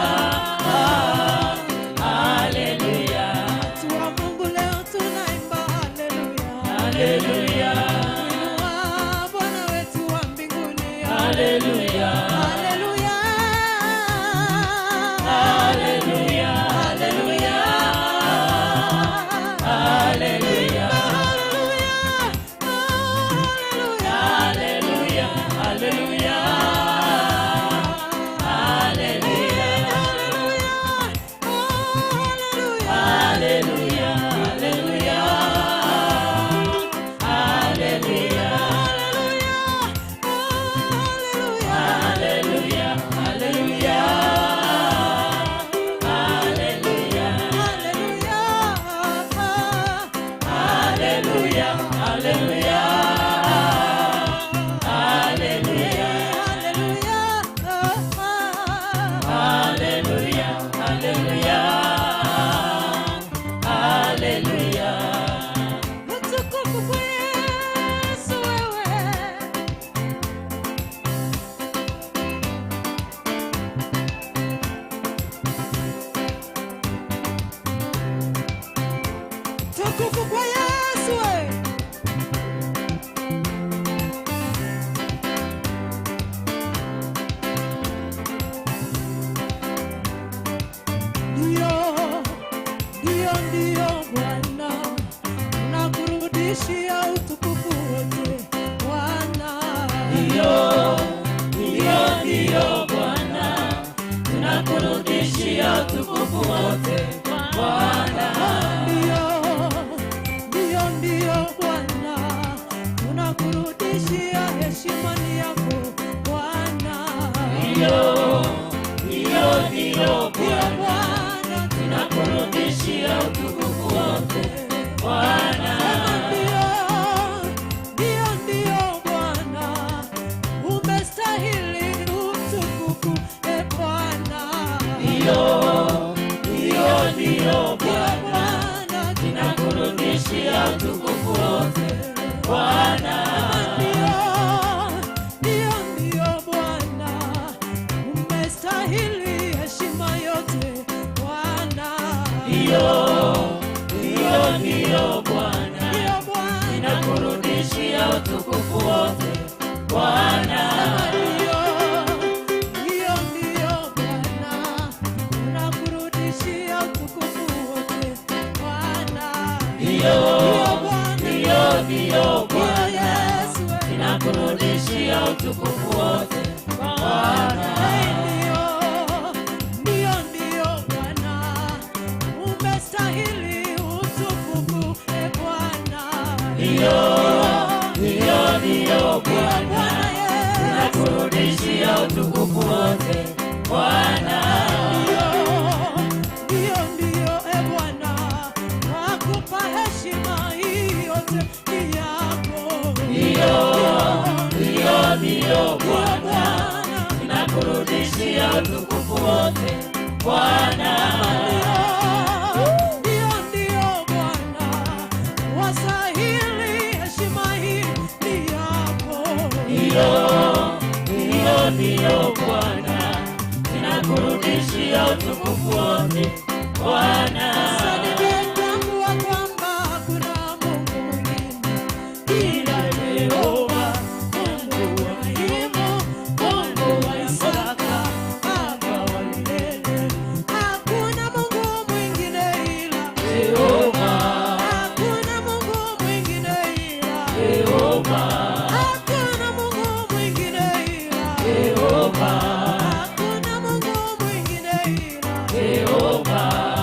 haleluya, Watu wa Mungu leo tunaimba haleluya. haleluya, Kuinua Bwana wetu wa mbinguni, haleluya, haleluya. haleluya, haleluya, haleluya, Haleluya. haleluya, haleluya, haleluya, haleluya, haleluya, haleluya. Haleluya, haleluya, haleluya, haleluya, haleluya, haleluya, haleluya, haleluya, haleluya. Utukufu kwa Yesu wewe. Tukufu kwa Yesu wewe. Ndio, ndio, ndio Bwana, nakurudishia utukufu wote Bwana. Ndiyo, ndiyo, ndiyo Bwana, tunakurudishia utukufu wote Bwana. Ndio, ndio, ndio Bwana, tunakurudishia heshima ni yako Bwana. Ndiyo, ndiyo, ndiyo Ndio Bwana, Bwana, tunakurudishia utukufu wote Bwana. Ndio, ndio, ndio Bwana, umestahili utukufu e Bwana. Ndiyo, ndiyo, ndiyo Ndio Bwana, Bwana, tunakurudishia utukufu wote Bwana. ndio, ndio, ndio Bwana, umestahili heshima yote Bwana. Ndiyo, ndiyo, ndiyo Bwana, Ndio Bwana, tunakurudishia utukufu wote Bwana. ndio, ndio, ndio Bwana, tunakurudishia utukufu wote Bwana. Ndiyo, Ndio Bwana, ndiyo, ndiyo ndio Bwana, Yesu, tunakurudishia utukufu wote Bwana. Ndio, ndio, ndio Bwana, umestahili utukufu e Bwana. Ndiyo, ndiyo, ndiyo Ndio Bwana, Bwana Yesu. tunakurudishia utukufu wote Bwana. Ndio, ndio, e Bwana, nakupa heshima hii yote ni yako. Ndiyo, ndiyo, ndiyo Ndio Bwana, Bwana, tunakurudishia utukufu wote Bwana. ndio, ndio Bwana, wastahili heshima hii ni yako. Ndiyo, ndiyo, ndiyo Bwana, tunakurudishia utukufu wote Bwana. Sasa nimetambua kwamba hakuna Mungu mwingine ila Yehova, Mungu wa Ibrahimu, Mungu wa Isaka, Baba wa milele. Hakuna Mungu mwingine ila Yehova, hakuna Mungu mwingine ila Yehova, hakuna Mungu mwingine ila Yehova, hakuna Mungu mwingine ila Yehova,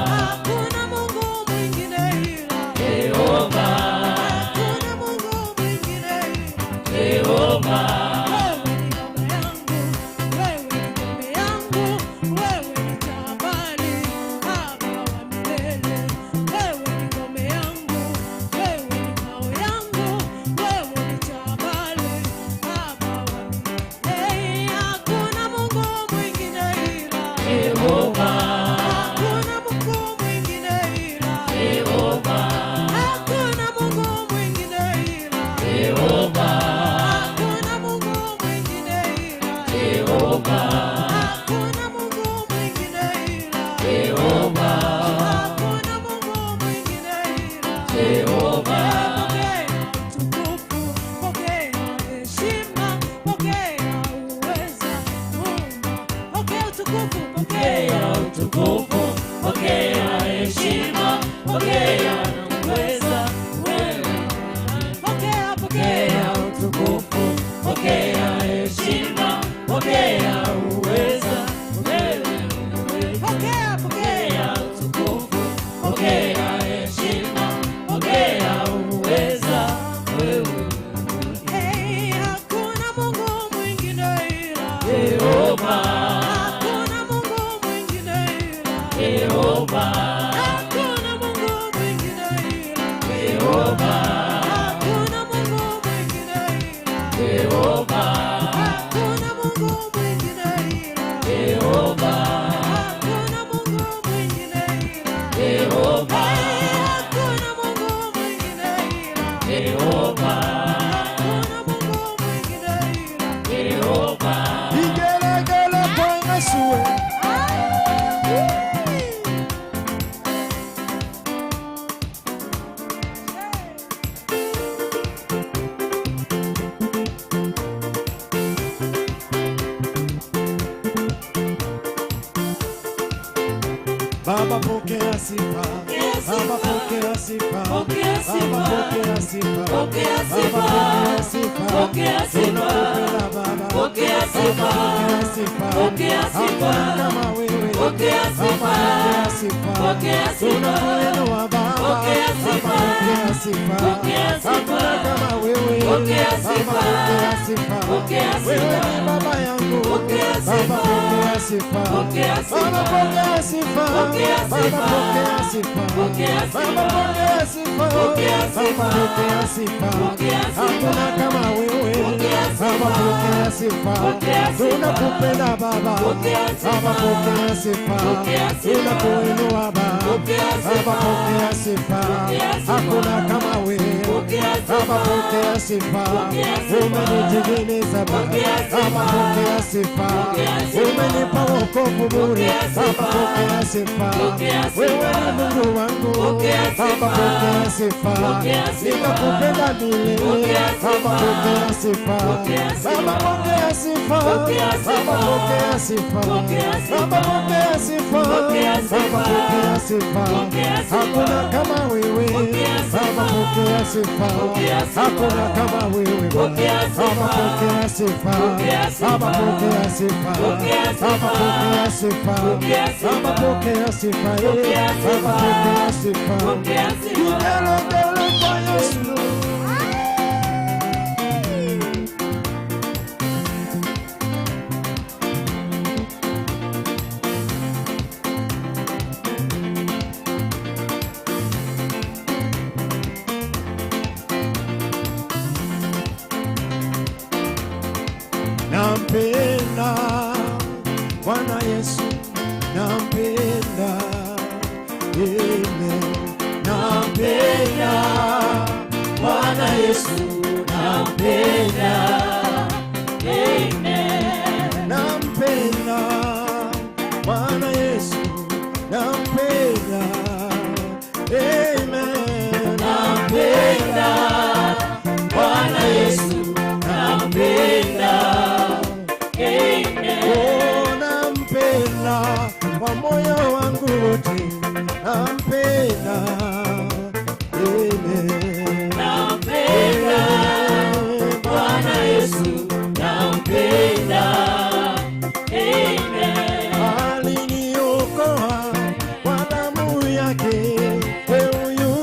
hakuna Jehova. Hakuna Mungu mwingine ila Jehova. Hakuna Mungu mwingine ila Jehova. Hakuna Mungu mwingine ila Jehova. Hakuna Mungu mwingine ila Jehova. Hakuna Mungu mwingine ila Jehova. Hakuna Mungu mwingine ila Jehova. Vigelegele kwa Yesu. Baba pokea sifa. Baba pokea sifa. Pokea sifa. Baba pokea sifa. Pokea sifa. Baba pokea sifa. Pokea sifa. Tunakupenda Baba. Pokea sifa. Baba pokea sifa. Pokea sifa. Hakuna kama wewe. Pokea sifa. Baba pokea sifa. Pokea sifa. Tunakuinua Baba. Pokea sifa. Baba pokea sifa. Pokea sifa. Hakuna kama wewe. Pokea sifa. Baba pokea sifa. Pokea sifa. Wewe ni baba yangu. Pokea Baba sifa. pokea sifa. Pokea sifa. Baba pokea sifa. Pokea Baba sifa. pokea sifa. Pokea sifa. Baba pokea sifa. Pokea sifa. Baba pokea sifa. Pokea sifa. Hakuna kama wewe. Pokea sifa. Baba pokea sifa. Pokea sifa. Tunakupenda Baba. Pokea sifa. Baba pokea sifa. Pokea sifa. Tunakuinua Baba. Pokea sifa. Baba pokea sifa. Pokea sifa. Hakuna kama wewe. Pokea sifa. Baba pokea sifa. Pokea sifa. Umenitengeneza Baba. Pokea sifa. Baba pokea sifa. Pokea sifa. Umenipa wokovu bure. Pokea sifa. Baba pokea sifa. Pokea sifa. Wewe ni Mungu wangu. Pokea Baba sifa. pokea sifa. Pokea sifa. Nitakupenda milele. Pokea sifa. Baba pokea sifa. Pokea sifa. Baba pokea sifa. Pokea sifa. Baba pokea sifa. Pokea sifa. Baba pokea sifa. Pokea sifa. Baba pokea sifa. Pokea sifa. Hakuna kama wewe. Pokea sifa. Baba pokea sifa. Pokea sifa. Hakuna kama wewe. Pokea sifa. Baba pokea sifa. Pokea sifa. Baba pokea sifa. Pokea sifa. Baba pokea sifa. Pokea sifa. Baba pokea sifa. Pokea sifa. Baba pokea sifa. Pokea sifa. Vigelegele kwa Yesu. Nampenda Bwana Yesu, nampenda, amen. Nampenda Bwana Yesu, nampenda, Amen. nampenda Bwana Yesu, nampenda, amen. Nampenda Bwana Yesu, nampenda. Amen. Oh, nampenda kwa moyo wangu wote, nampenda, amen. Nampenda Bwana Yesu, nampenda. Amen. Aliniokoa kwa damu yake, huyu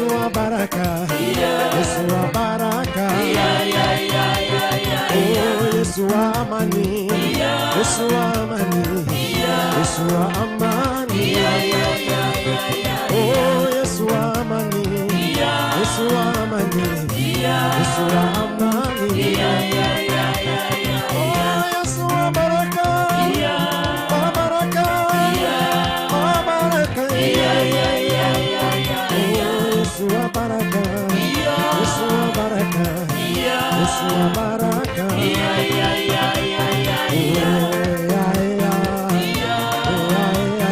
Yesu wa baraka, Yesu wa baraka. Oh, Yesu wa amani, Yesu wa amani, Yesu wa amani. Oh, Yesu wa amani, Yesu wa amani, Yesu wa amani. Oh, Yesu wa baraka, wa baraka, wa baraka. Oh, Yesu wa baraka, Yesu wa baraka, Yesu wa baraka. Oh, yeah, yeah. Oh, yeah. Oh, yeah.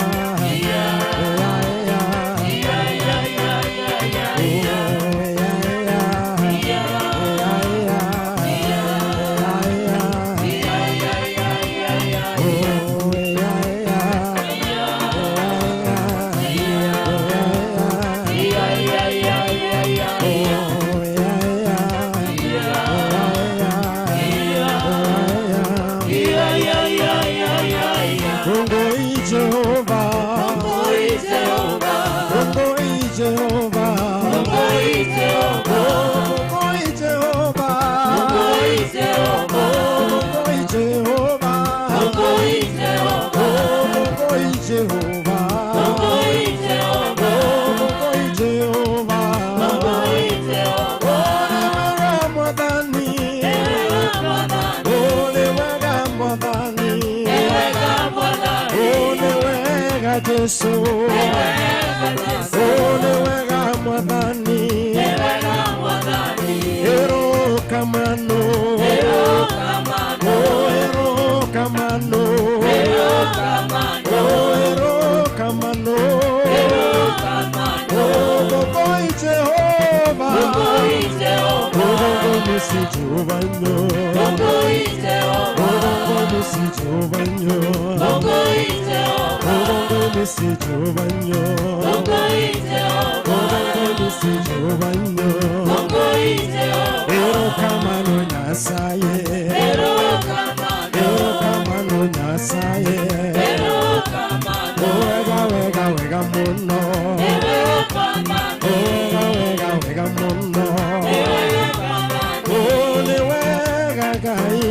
Jesu, oh, wega Mwathani, erokamano, oh, erokamano, oh, erokamano, oh, Gogoi Jehova, oh, Misi Jehova nyo, oh, Misi Jehova nyo, oh, Misi Jehova nyo, oh, Misi Jehova nyo, erokamano Nyasaye, erokamano Nyasaye, oh, wega wega wega muno, oh, wega wega wega muno, oh, ni wega Ngai,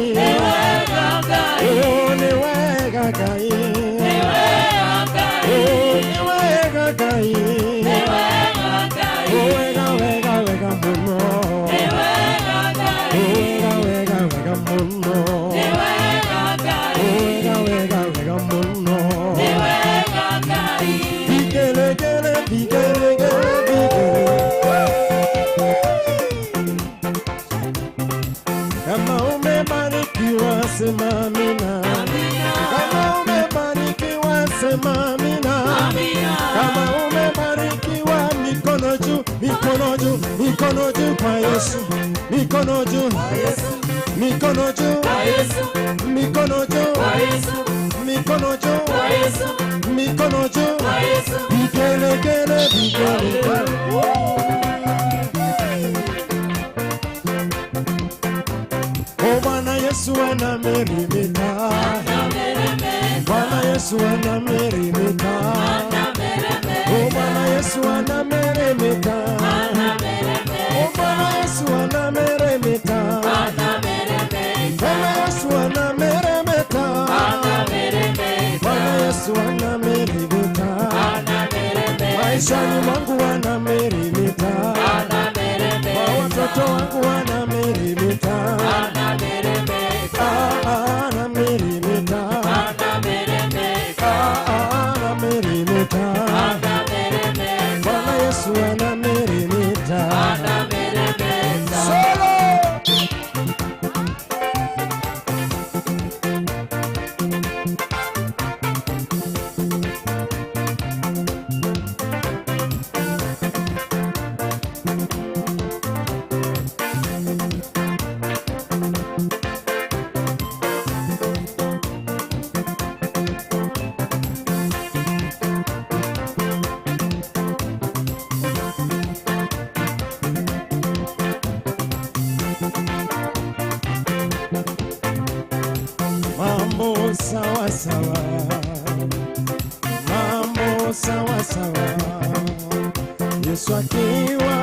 oh, ni wega Ngai, oh, ni wega Ngai, oh, wega wega wega muno, oh, wega wega wega muno, oh, wega wega wega muno. Vigelegele, vigelegele, vigele. Kama umebarikiwa sema amina. Kama umebarikiwa sema amina. Kama umebarikiwa mikono juu, mikono juu, mikono juu kwa Yesu. Mikono juu, mikono juu, mikono juu, mikono juu, mikono juu. Vigelegele, vigelegele. Oh, Bwana Yesu anameremeta, Bwana Yesu anameremeta, oh, Bwana Yesu anameremeta, oh, Bwana Yesu anameremeta, Bwana Yesu anameremeta, Bwana Yesu anameremeta, maishani mwangu anameremeta, kwa watoto wangu anameremeta, anameremeta, anameremeta, Bwana Yesu anameremeta. Solo! Mambo sawa sawa, mambo sawa sawa, Yesu akiwa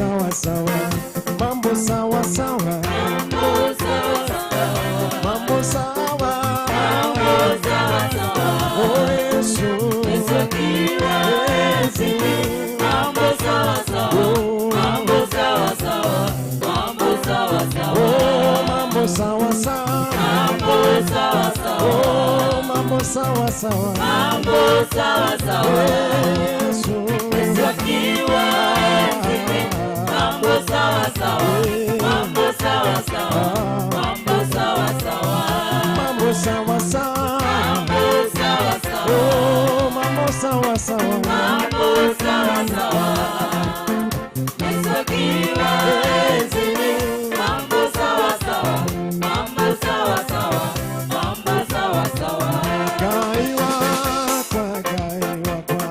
sawa sawa, mambo sawa sawa, Mambo sawa sawa. Mambo sawa. Mambo sawa sawa. Oh Yesu, Yesu akiwa enzini, mambo sawa sawa. Mambo sawa sawa. Mambo sawa sawa. Oh mambo sawa sawa, Mambo sawa sawa. Oh mambo sawa sawa, Mambo sawa sawa. Yesu, Yesu akiwa enzini, mambo sawa sawa. Mambo sawa sawa. Mambo sawa sawa. Mambo sawa sawa, Mambo sawa sawa. Oh mambo sawa sawa, Mambo sawa sawa. Yesu akiwa enzini, mambo sawa sawa. Mambo sawa sawa. Mambo sawa sawa. Ngai wakwa, Ngai wakwa,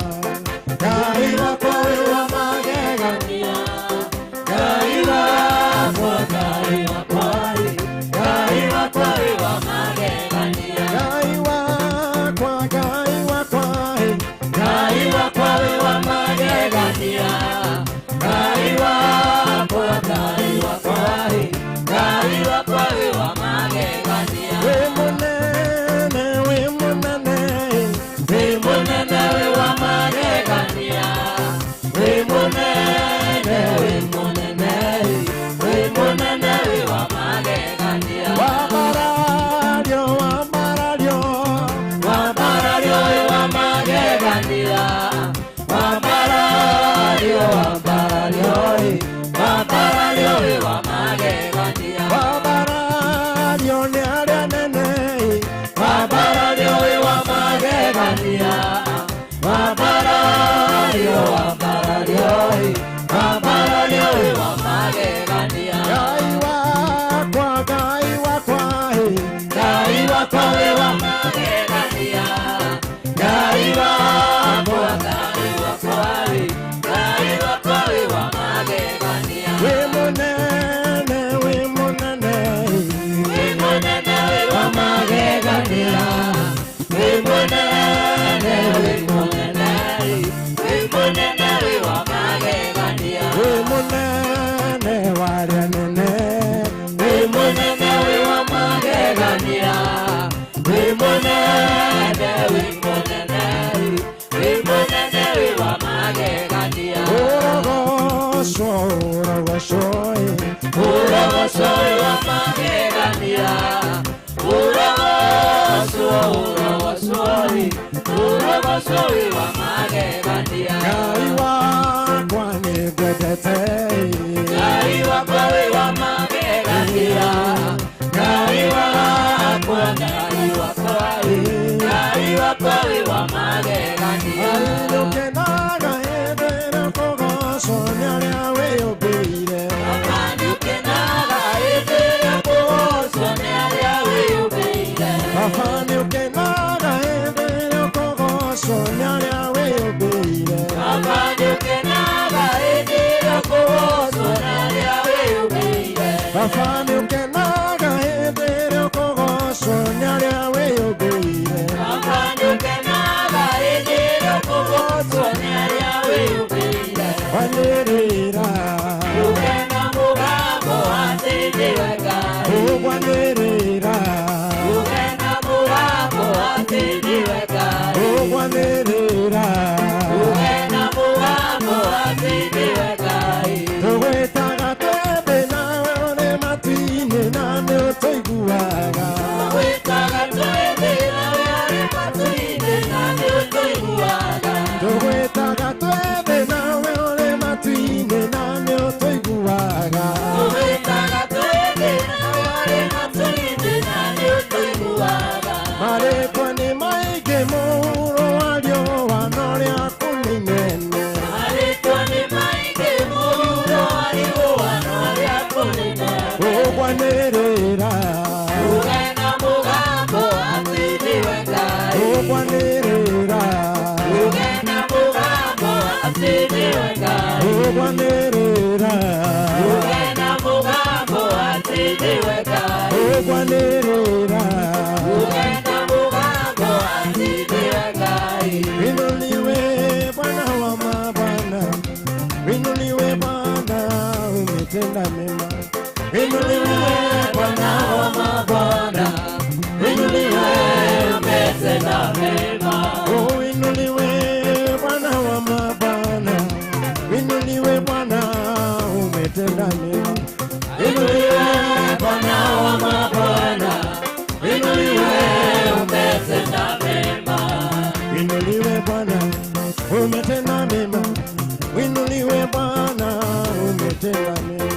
Ngai wakwa wĩ wa magegania. Ngai wakwa, Ngai wakwa, Ngai wakwa wĩ wa magegania. Ngai wakwa, Ngai wakwa, Ngai wakwa wĩ wa magegania. Ngai wakwa, Ngai wakwa, Ngai wakwa wĩ wa magegania. Wĩ mũnene, wĩ mũnene, Wĩ mũnene wĩ wa magegania. Wĩ mũnene, wĩ mũnene, wĩ mũnene wĩ wa magegania. Wambarario, wambarario, Wambarario wĩ wa magegania. Wambarario, wambarario, wambarario wĩ wa magegania. Wambarario nĩ arĩa anene, Wambarario wĩ wa magegania. Wambarario, wambarario, wambarario wĩ wa magegania. Ngai wakwa, Ngai wakwa, Ngai wakwa wĩ wa magegania. Ngai wakwa, Ngai wakwa, Ngai wakwa wĩ wa magegania. Wĩ mũnene, wĩ mũnene, Wĩ mũnene wĩ wa magegania. Wĩ mũnene, wĩ mũnene, wĩ mũnene wĩ wa magegania. Wĩ mũnene wa arĩa anene, Wĩ mũnene wĩ wa magegania. Wĩ mũnene, wĩ mũnene, wĩ mũnene wĩ wa magegania. Ũrogocwo, ũrogocwo, Ũrogocwo wĩ wa magegania. Ũrogocwo, ũrogocwo, ũrogocwo wĩ wa magegania. Ngai wakwa nĩngwendete, Ngai wakwa wĩ wa magegania. Ngai wakwa, Ngai wakwa, Ngai wakwa wĩ wa magegania. Nĩũkenaga hĩndĩ ĩrĩa ũkũgocwo nĩ arĩa wĩyũmbĩire. Baba nĩũkenaga hĩndĩ ĩrĩa ũkũgocwo nĩ arĩa wĩyũmbĩire. Baba nĩũkenaga hĩndĩ ĩrĩa ũkũgocwo nĩ arĩa wĩyũmbĩire. Baba nĩũkenaga hĩndĩ ĩrĩa ũkũgocwo nĩ arĩa wĩyũmbĩire. Baba nĩũkenaga hĩndĩ ĩrĩa ũkũgocwo nĩ arĩa wĩyũmbĩire. Baba nĩũkenaga hĩndĩ ĩrĩa ũkũgocwo nĩ arĩa wĩyũmbĩire. Wanĩrĩra, Uge na mũgambo atĩ nĩwe Ngai. ũgwanĩrĩra, Uge na mũgambo atĩ nĩwe Ngai. Ũgwanĩrĩra, Uge na mũgambo atĩ nĩwe Ngai. Tũgwĩtaga twĩ nawe ũrĩ matu-inĩ na nĩũtũiguaga. Tũgwĩtaga twĩ nawe ũrĩ matu-inĩ na nĩũtũiguaga. Tũgwĩtaga twĩ nawe ũrĩ matu-inĩ na nĩũtũiguaga. Tũgwĩtaga twĩ nawe ũrĩ matu-inĩ na nĩũtũiguaga. Marĩtwa nĩ maingĩ mũhuro wa riũa no rĩaku nĩ inene. Marĩtwa nĩ maingĩ mũhuro wa riũa no rĩaku nĩ inene. Ũgwanĩrĩra, Uge na mũgambo atĩ nĩwe Ngai. Ũgwanĩrĩra, Uge na mũgambo atĩ nĩwe Ngai. Ũgwanĩrĩra, Uge na mũgambo atĩ nĩwe Ngai. Ũgwanĩrĩra. Uge na mũgambo atĩ nĩwe Ngai. Inuliwe Bwana wa mabwana, inuliwe Bwana. Uinuliwe Bwana, umetenda mema. Uinuliwe Bwana, umetenda mema.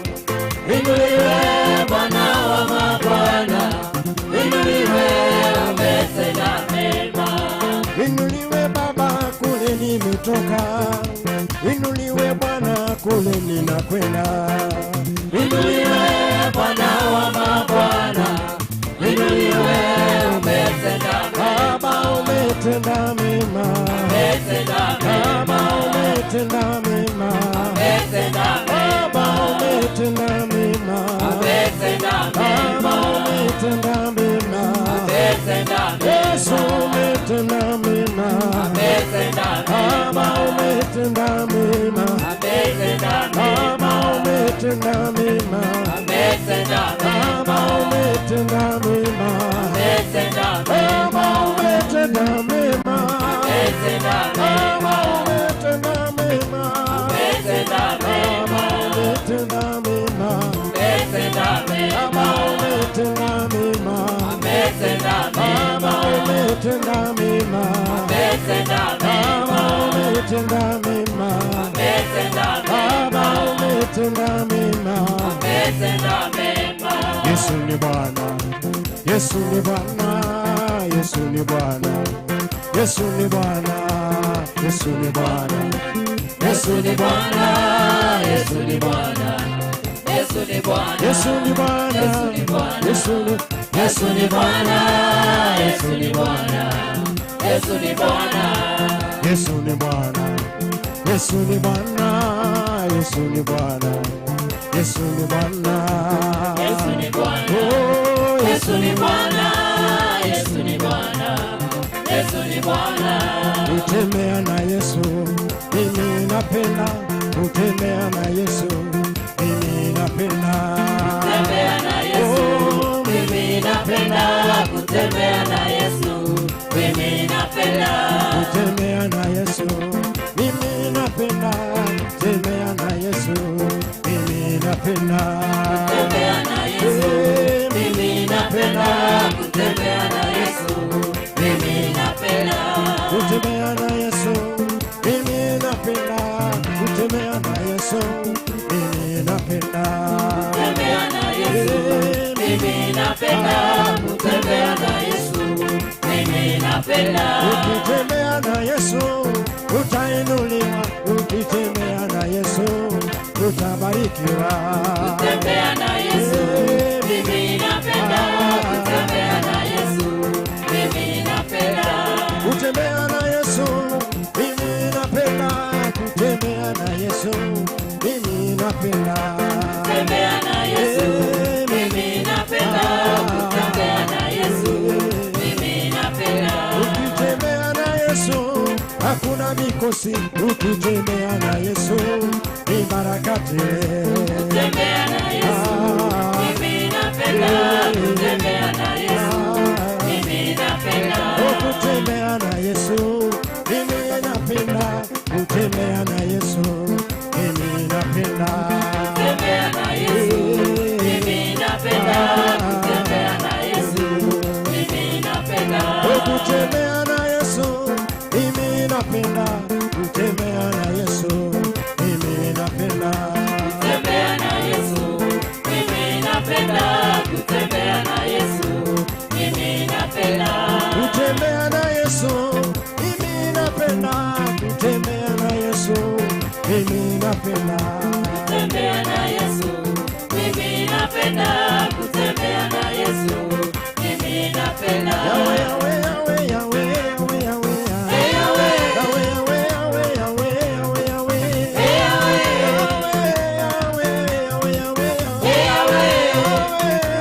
Inuliwe Bwana wa mabwana, inuliwe umetenda mema. Inuliwe Baba, kule nimetoka. Inuliwe Bwana, kule ninakwenda. Inuliwe Bwana wa mabwana, inuliwe umetenda mema. Baba umetenda mema. Umetenda mema. Baba umetenda mema. Umetenda mema. Baba umetenda mema. Umetenda mema. Baba umetenda mema. Umetenda mema. Yesu umetenda mema. Umetenda mema. Baba umetenda mema. Umetenda mema. Baba umetenda mema. Umetenda mema. Baba umetenda mema. Umetenda mema. Baba umetenda mema. Umetenda mema. Baba umetenda mema. Umetenda mema. Umetenda mema. Umetenda mema. Baba umetenda mema. Umetenda mema. Baba umetenda mema. Umetenda mema. Baba umetenda mema. Umetenda mema. Baba umetenda mema. Umetenda mema. Yesu ni Bwana, Yesu ni Bwana, Yesu ni Bwana, Yesu ni Bwana, Yesu ni Bwana, Yesu ni Bwana, Yesu ni Bwana, Yesu ni Bwana, Yesu ni Bwana, Yesu ni Bwana, Yesu ni Yesu ni Bwana, Yesu ni Bwana, Yesu ni Bwana, Yesu ni Bwana, Yesu ni Bwana, Yesu ni Bwana, Yesu ni Bwana, Yesu ni Bwana, Oh, Yesu ni Bwana, Yesu ni Bwana, Yesu ni Bwana. Kutembea na Yesu mimi napenda, kutembea na Yesu mimi napenda. Kutembea na Yesu, Oh, mimi napenda kutembea na Yesu, mimi napenda kutembea na Yesu mimi napenda, kutembea na Yesu mimi napenda. kutembea na Yesu, Eh, mimi napenda kutembea na Yesu, mimi napenda Kutembea na Yesu mimi napenda, kutembea na Yesu mimi napenda. kutembea na Yesu, Eh, mimi napenda kutembea na Yesu, mimi napenda Ukitembea na Yesu utainuliwa, ukitembea na Yesu utabarikiwa. kutembea na Yesu, mimi napenda kutembea na Yesu, mimi napenda Kutembea na Yesu mimi napenda, kutembea na Yesu mimi napenda. kutembea na Yesu, mimi napenda kutembea na Yesu, mimi napenda Ukitembea na Yesu hakuna mikosi, ukitembea na Yesu ni baraka tele. kutembea na Yesu, mimi napenda kutembea na Yesu, mimi napenda Kutembea na Yesu mimi napenda, kutembea na Yesu mimi napenda. kutembea na Yesu, mimi napenda kutembea na Yesu, mimi napenda Kutembea na Yesu mimi napenda, kutembea na Yesu mimi napenda. kutembea na Yesu, mimi napenda kutembea na Yesu, mimi napenda Kutembea na Yesu mimi napenda, kutembea na Yesu mimi napenda. kutembea na Yesu, mimi napenda kutembea na Yesu, mimi napenda Yawe, yawe, yawe, yawe, yawe, yawe. Hey, Yawe. Yawe, yawe, yawe, yawe, yawe, yawe. Hey, Yawe. Yawe, yawe, yawe, yawe. Hey, Yawe.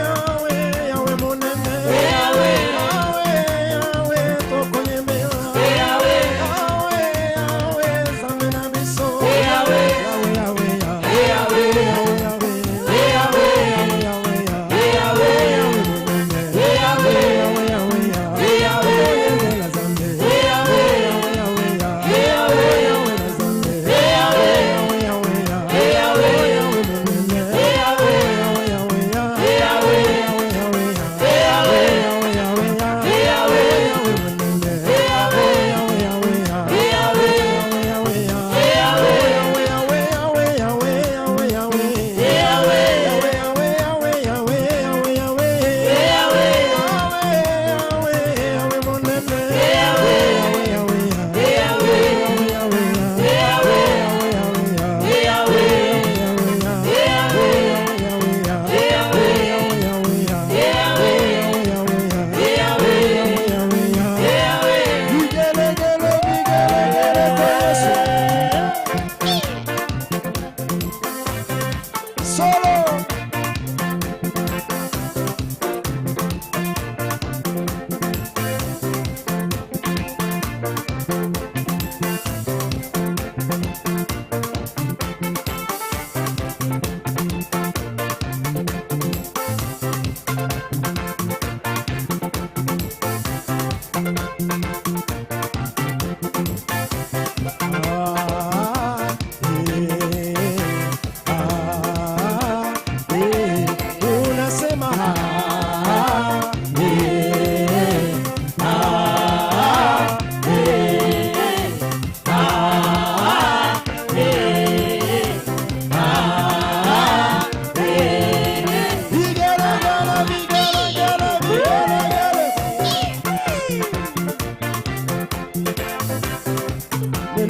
Yawe, yawe, munene. Hey, Yawe. Yawe, yawe, tokonyemela. Hey, Yawe. Yawe, yawe, zambe na biso. Hey, Yawe. Yawe, yawe, yawe. Hey, Yawe. Yawe, yawe. Hey, Yawe. Yawe, yawe, yawe.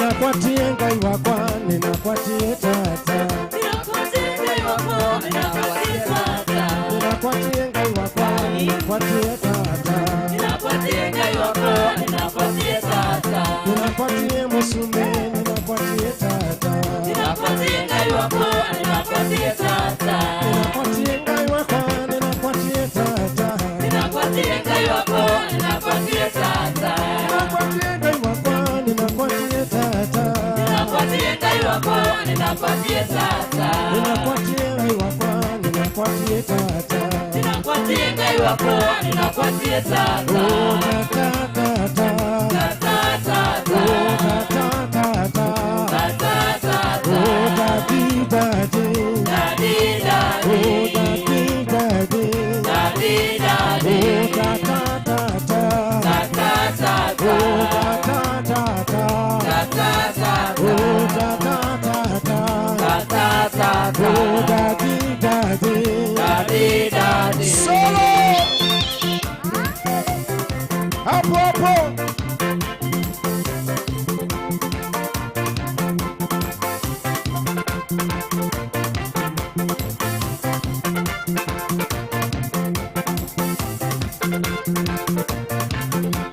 Ninakwatie Ngai wakwa, ninakwatie tata. Ninakwatie Ngai wakwa, ninakwatie tata. Ninakwatie musume, ninakwatie tata. Ninakwatie Ngai wakwa, ninakwatie tata. Ninakwatie Ngai wakwa, ninakwatie tata. Ninakwatie Ngai wakwa, ninakwatie tata. Ninakwatie Ngai wakwa, ninakwatie tata. Ninakwatie Ngai wakwa, ninakwatie tata. Oh tata tata. Tata tata. Oh tata tata. Tata tata. Oh daddy daddy. Daddy daddy. Oh daddy daddy. Daddy daddy. Oh tata tata. Tata tata. Oh tata tata. Tata tata. Oh tata tata. Tata tata. Oh daddy daddy. Daddy daddy. Solo. Hapo hapo.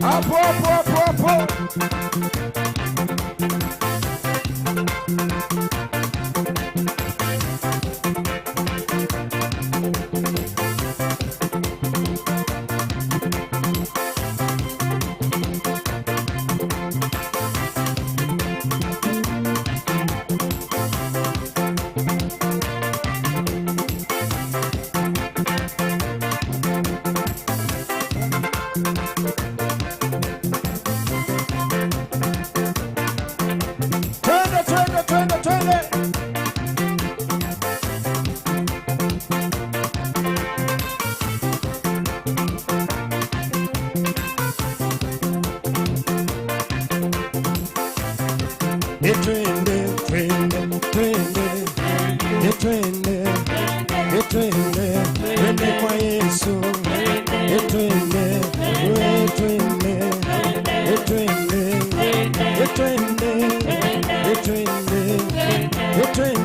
Hapo hapo hapo hapo. Twende twende twende twende. Twende twende twende. Twende twende twende kwa Yesu. Twende twende twende twende twende twende twende twende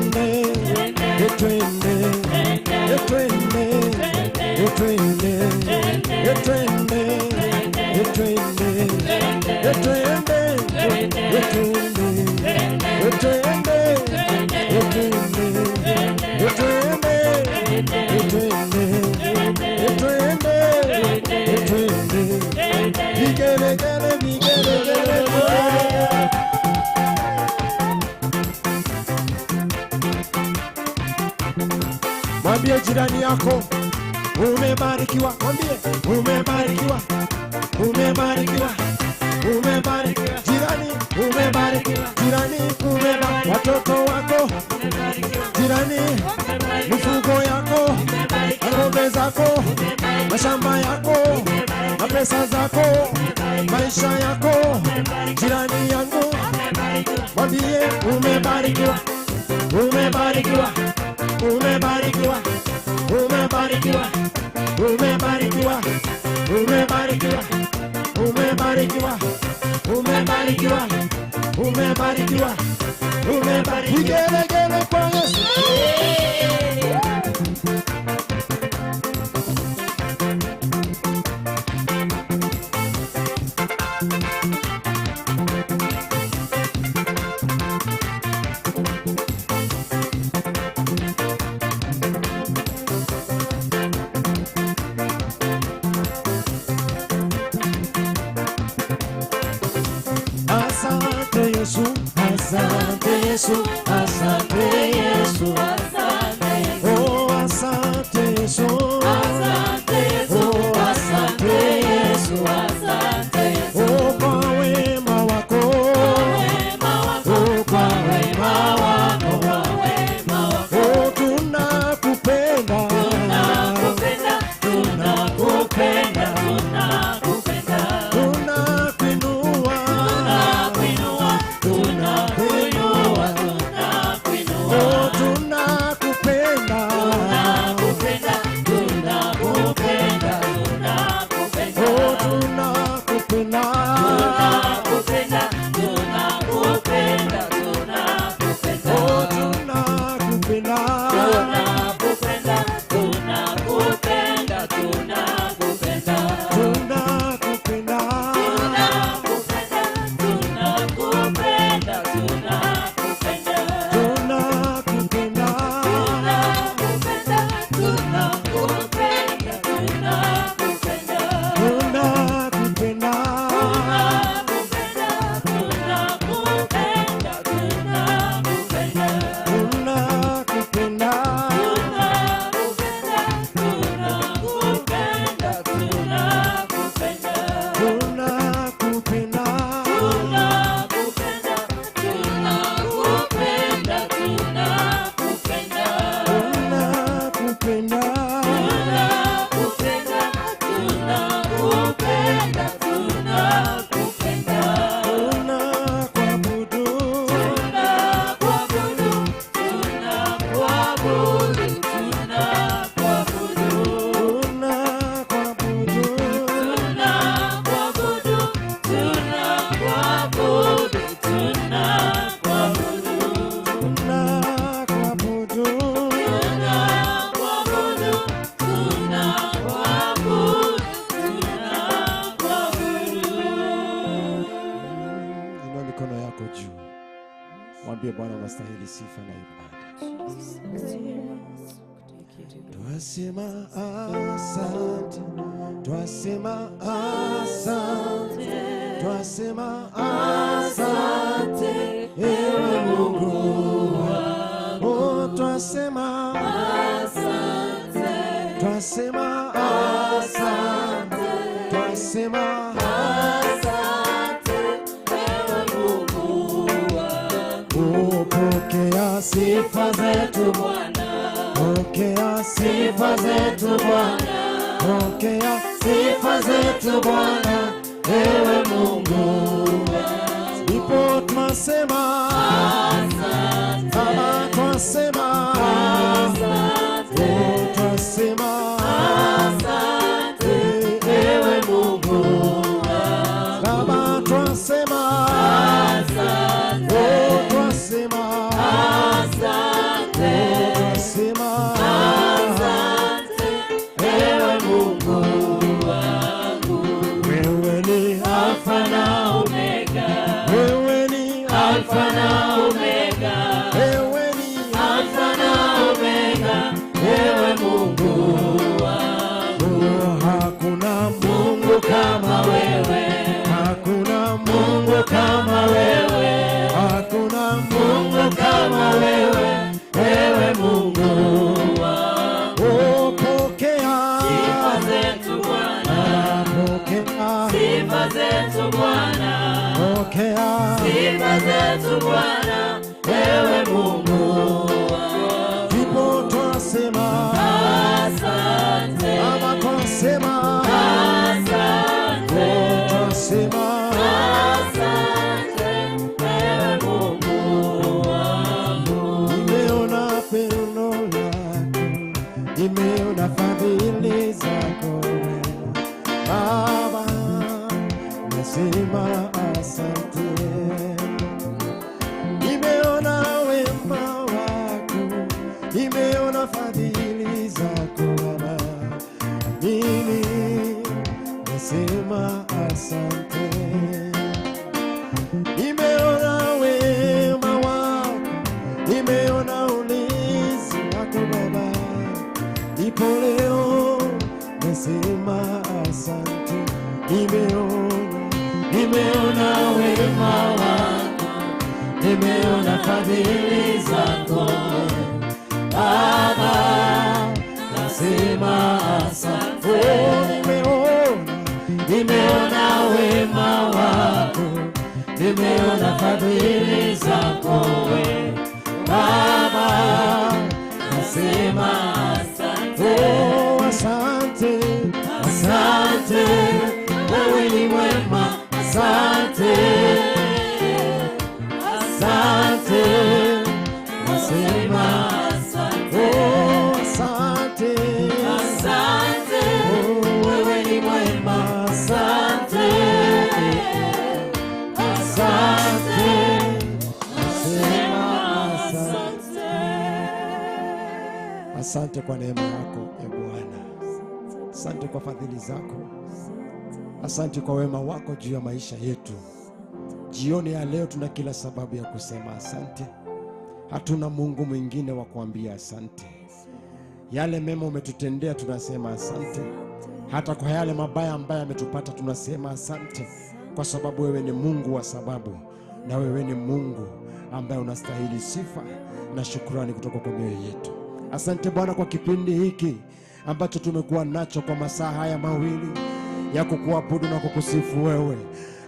twende twende twende twende twende twende twende twende twende. Vigelegele vigelegele. Mwambie jirani yako umebarikiwa, mwambie umebarikiwa, umebarikiwa, umebarikiwa. Jirani umebarikiwa, jirani umebarikiwa, watoto wako jirani, mifugo yako, ng'ombe zako, mashamba yako, na pesa zako, maisha yako, jirani yangu, mwambie umebarikiwa, umebarikiwa, umebarikiwa, umebarikiwa, umebarikiwa, umebarikiwa, umebarikiwa, umebarikiwa, umebarikiwa, umebarikiwa. Vigelegele kwa Yesu. Asante Yesu, asante Yesu, asante Yesu. Oh, asante Yesu. Asante Yesu. Oh, asante Yesu. Asante Yesu. Oh, kwa wema wako. Wema wako. Oh, kwa wema wako. Wema wako. Oh, tunakupenda. Tunakupenda, tunakupenda, tunakupenda. Tunakuinua. Tunakuinua, tunakuinua, tunakuinua. yako juu. Mwambie Bwana unastahili sifa na ibada. Twasema asante, twasema asante, twasema asante, ewe Mungu wangu. Oh, twasema asante, twasema asante, twasema asante, ewe Mungu wangu. Pokea sifa zetu Bwana, pokea sifa zetu Bwana, pokea sifa zetu Bwana, ewe Mungu wangu. Ndipo twasema asante, Baba twasema asante, twasema asante, ewe Mungu wangu. Baba twasema asante, twasema asante, twasema asante, ewe Mungu wangu. Wewe ni Alfa na Omega, wewe ni Alfa na Omega, wewe ni Alfa na Omega, ewe Mungu wangu. Hakuna Mungu kama wewe, hakuna Mungu kama wewe, hakuna Mungu kama wewe, ewe Mungu wangu. Pokea sifa zetu Bwana, pokea sifa zetu Bwana, pokea sifa zetu Bwana, ewe Mungu wangu. Ndipo twasema asante, Baba twasema asante, twasema asante, ewe Mungu wangu. Nimeona pendo lako, nimeona fadhili zako Baba, nasema asante. Nimeona wema wako, nimeona fadhili zako Baba, mimi nasema asante. Nimeona wema wako, nimeona ulinzi wako Baba, ndipo leo nasema asante. Nimeona wema wako, nimeona fadhili zako Baba, nasema asante. Nimeona wema wako, nimeona fadhili zako Baba, nasema asante. Oh, asante, asante, wewe ni mwema, asante, asante, nasema asante. Oh, asante, asante, oh, wewe ni mwema, asante, asante, nasema asante. Asante kwa neema yako, e Bwana. Asante kwa fadhili zako. Asante kwa wema wako juu ya maisha yetu. Jioni ya leo tuna kila sababu ya kusema asante. Hatuna Mungu mwingine wa kuambia asante. Yale mema umetutendea tunasema asante. Hata kwa yale mabaya ambayo yametupata tunasema asante, kwa sababu wewe ni Mungu wa sababu, na wewe ni Mungu ambaye unastahili sifa na shukrani kutoka kwa mioyo yetu. Asante Bwana kwa kipindi hiki ambacho tumekuwa nacho kwa masaa haya mawili ya kukuabudu na kukusifu wewe.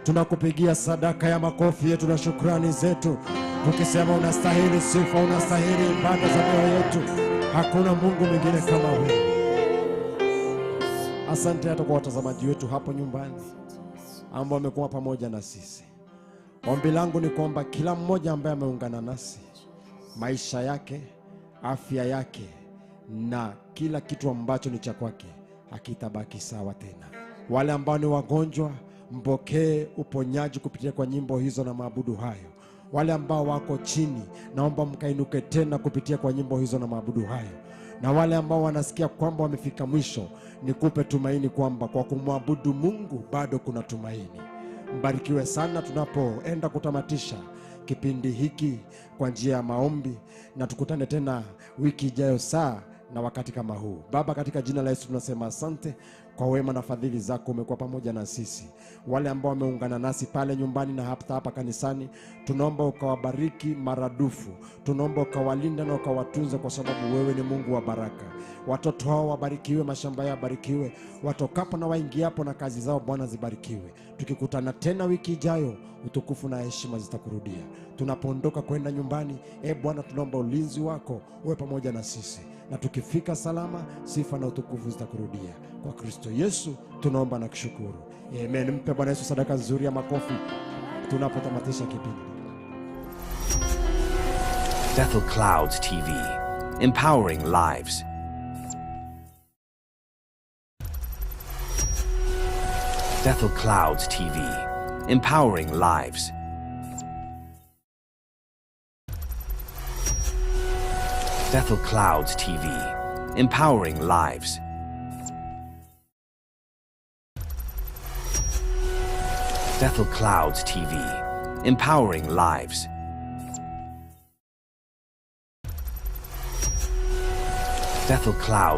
Tunakupigia sadaka ya makofi yetu na shukrani zetu, tukisema unastahili sifa, unastahili ibada za mioyo yetu. Hakuna Mungu mwingine kama wewe. Asante hata kwa watazamaji wetu hapo nyumbani ambao wamekuwa pamoja na sisi. Ombi langu ni kwamba kila mmoja ambaye ameungana nasi, maisha yake, afya yake na kila kitu ambacho ni cha kwake hakitabaki sawa tena. Wale ambao ni wagonjwa, mpokee uponyaji kupitia kwa nyimbo hizo na maabudu hayo. Wale ambao wako chini, naomba mkainuke tena kupitia kwa nyimbo hizo na maabudu hayo. Na wale ambao wanasikia kwamba wamefika mwisho, nikupe tumaini kwamba kwa kumwabudu Mungu bado kuna tumaini. Mbarikiwe sana tunapoenda kutamatisha kipindi hiki kwa njia ya maombi, na tukutane tena wiki ijayo saa na wakati kama huu. Baba, katika jina la Yesu tunasema asante kwa wema na fadhili zako, umekuwa pamoja na sisi. Wale ambao wameungana nasi pale nyumbani na hata hapa kanisani, tunaomba ukawabariki maradufu, tunaomba ukawalinda na ukawatunza, kwa sababu wewe ni Mungu wa baraka. Watoto hao wabarikiwe, mashamba yao yabarikiwe, watokapo na waingiapo na kazi zao Bwana zibarikiwe. Tukikutana tena wiki ijayo, utukufu na heshima zitakurudia. Tunapoondoka kwenda nyumbani, e Bwana, tunaomba ulinzi wako uwe pamoja na sisi, na tukifika salama, sifa na utukufu zitakurudia. Kwa Kristo Yesu tunaomba na kushukuru, amen. Mpe Bwana Yesu sadaka nzuri ya makofi tunapotamatisha kipindi. Bethel Clouds TV, empowering lives. Bethel Clouds TV, empowering lives. Bethel Clouds TV, empowering lives. Bethel Clouds TV, empowering lives. Bethel Cloud.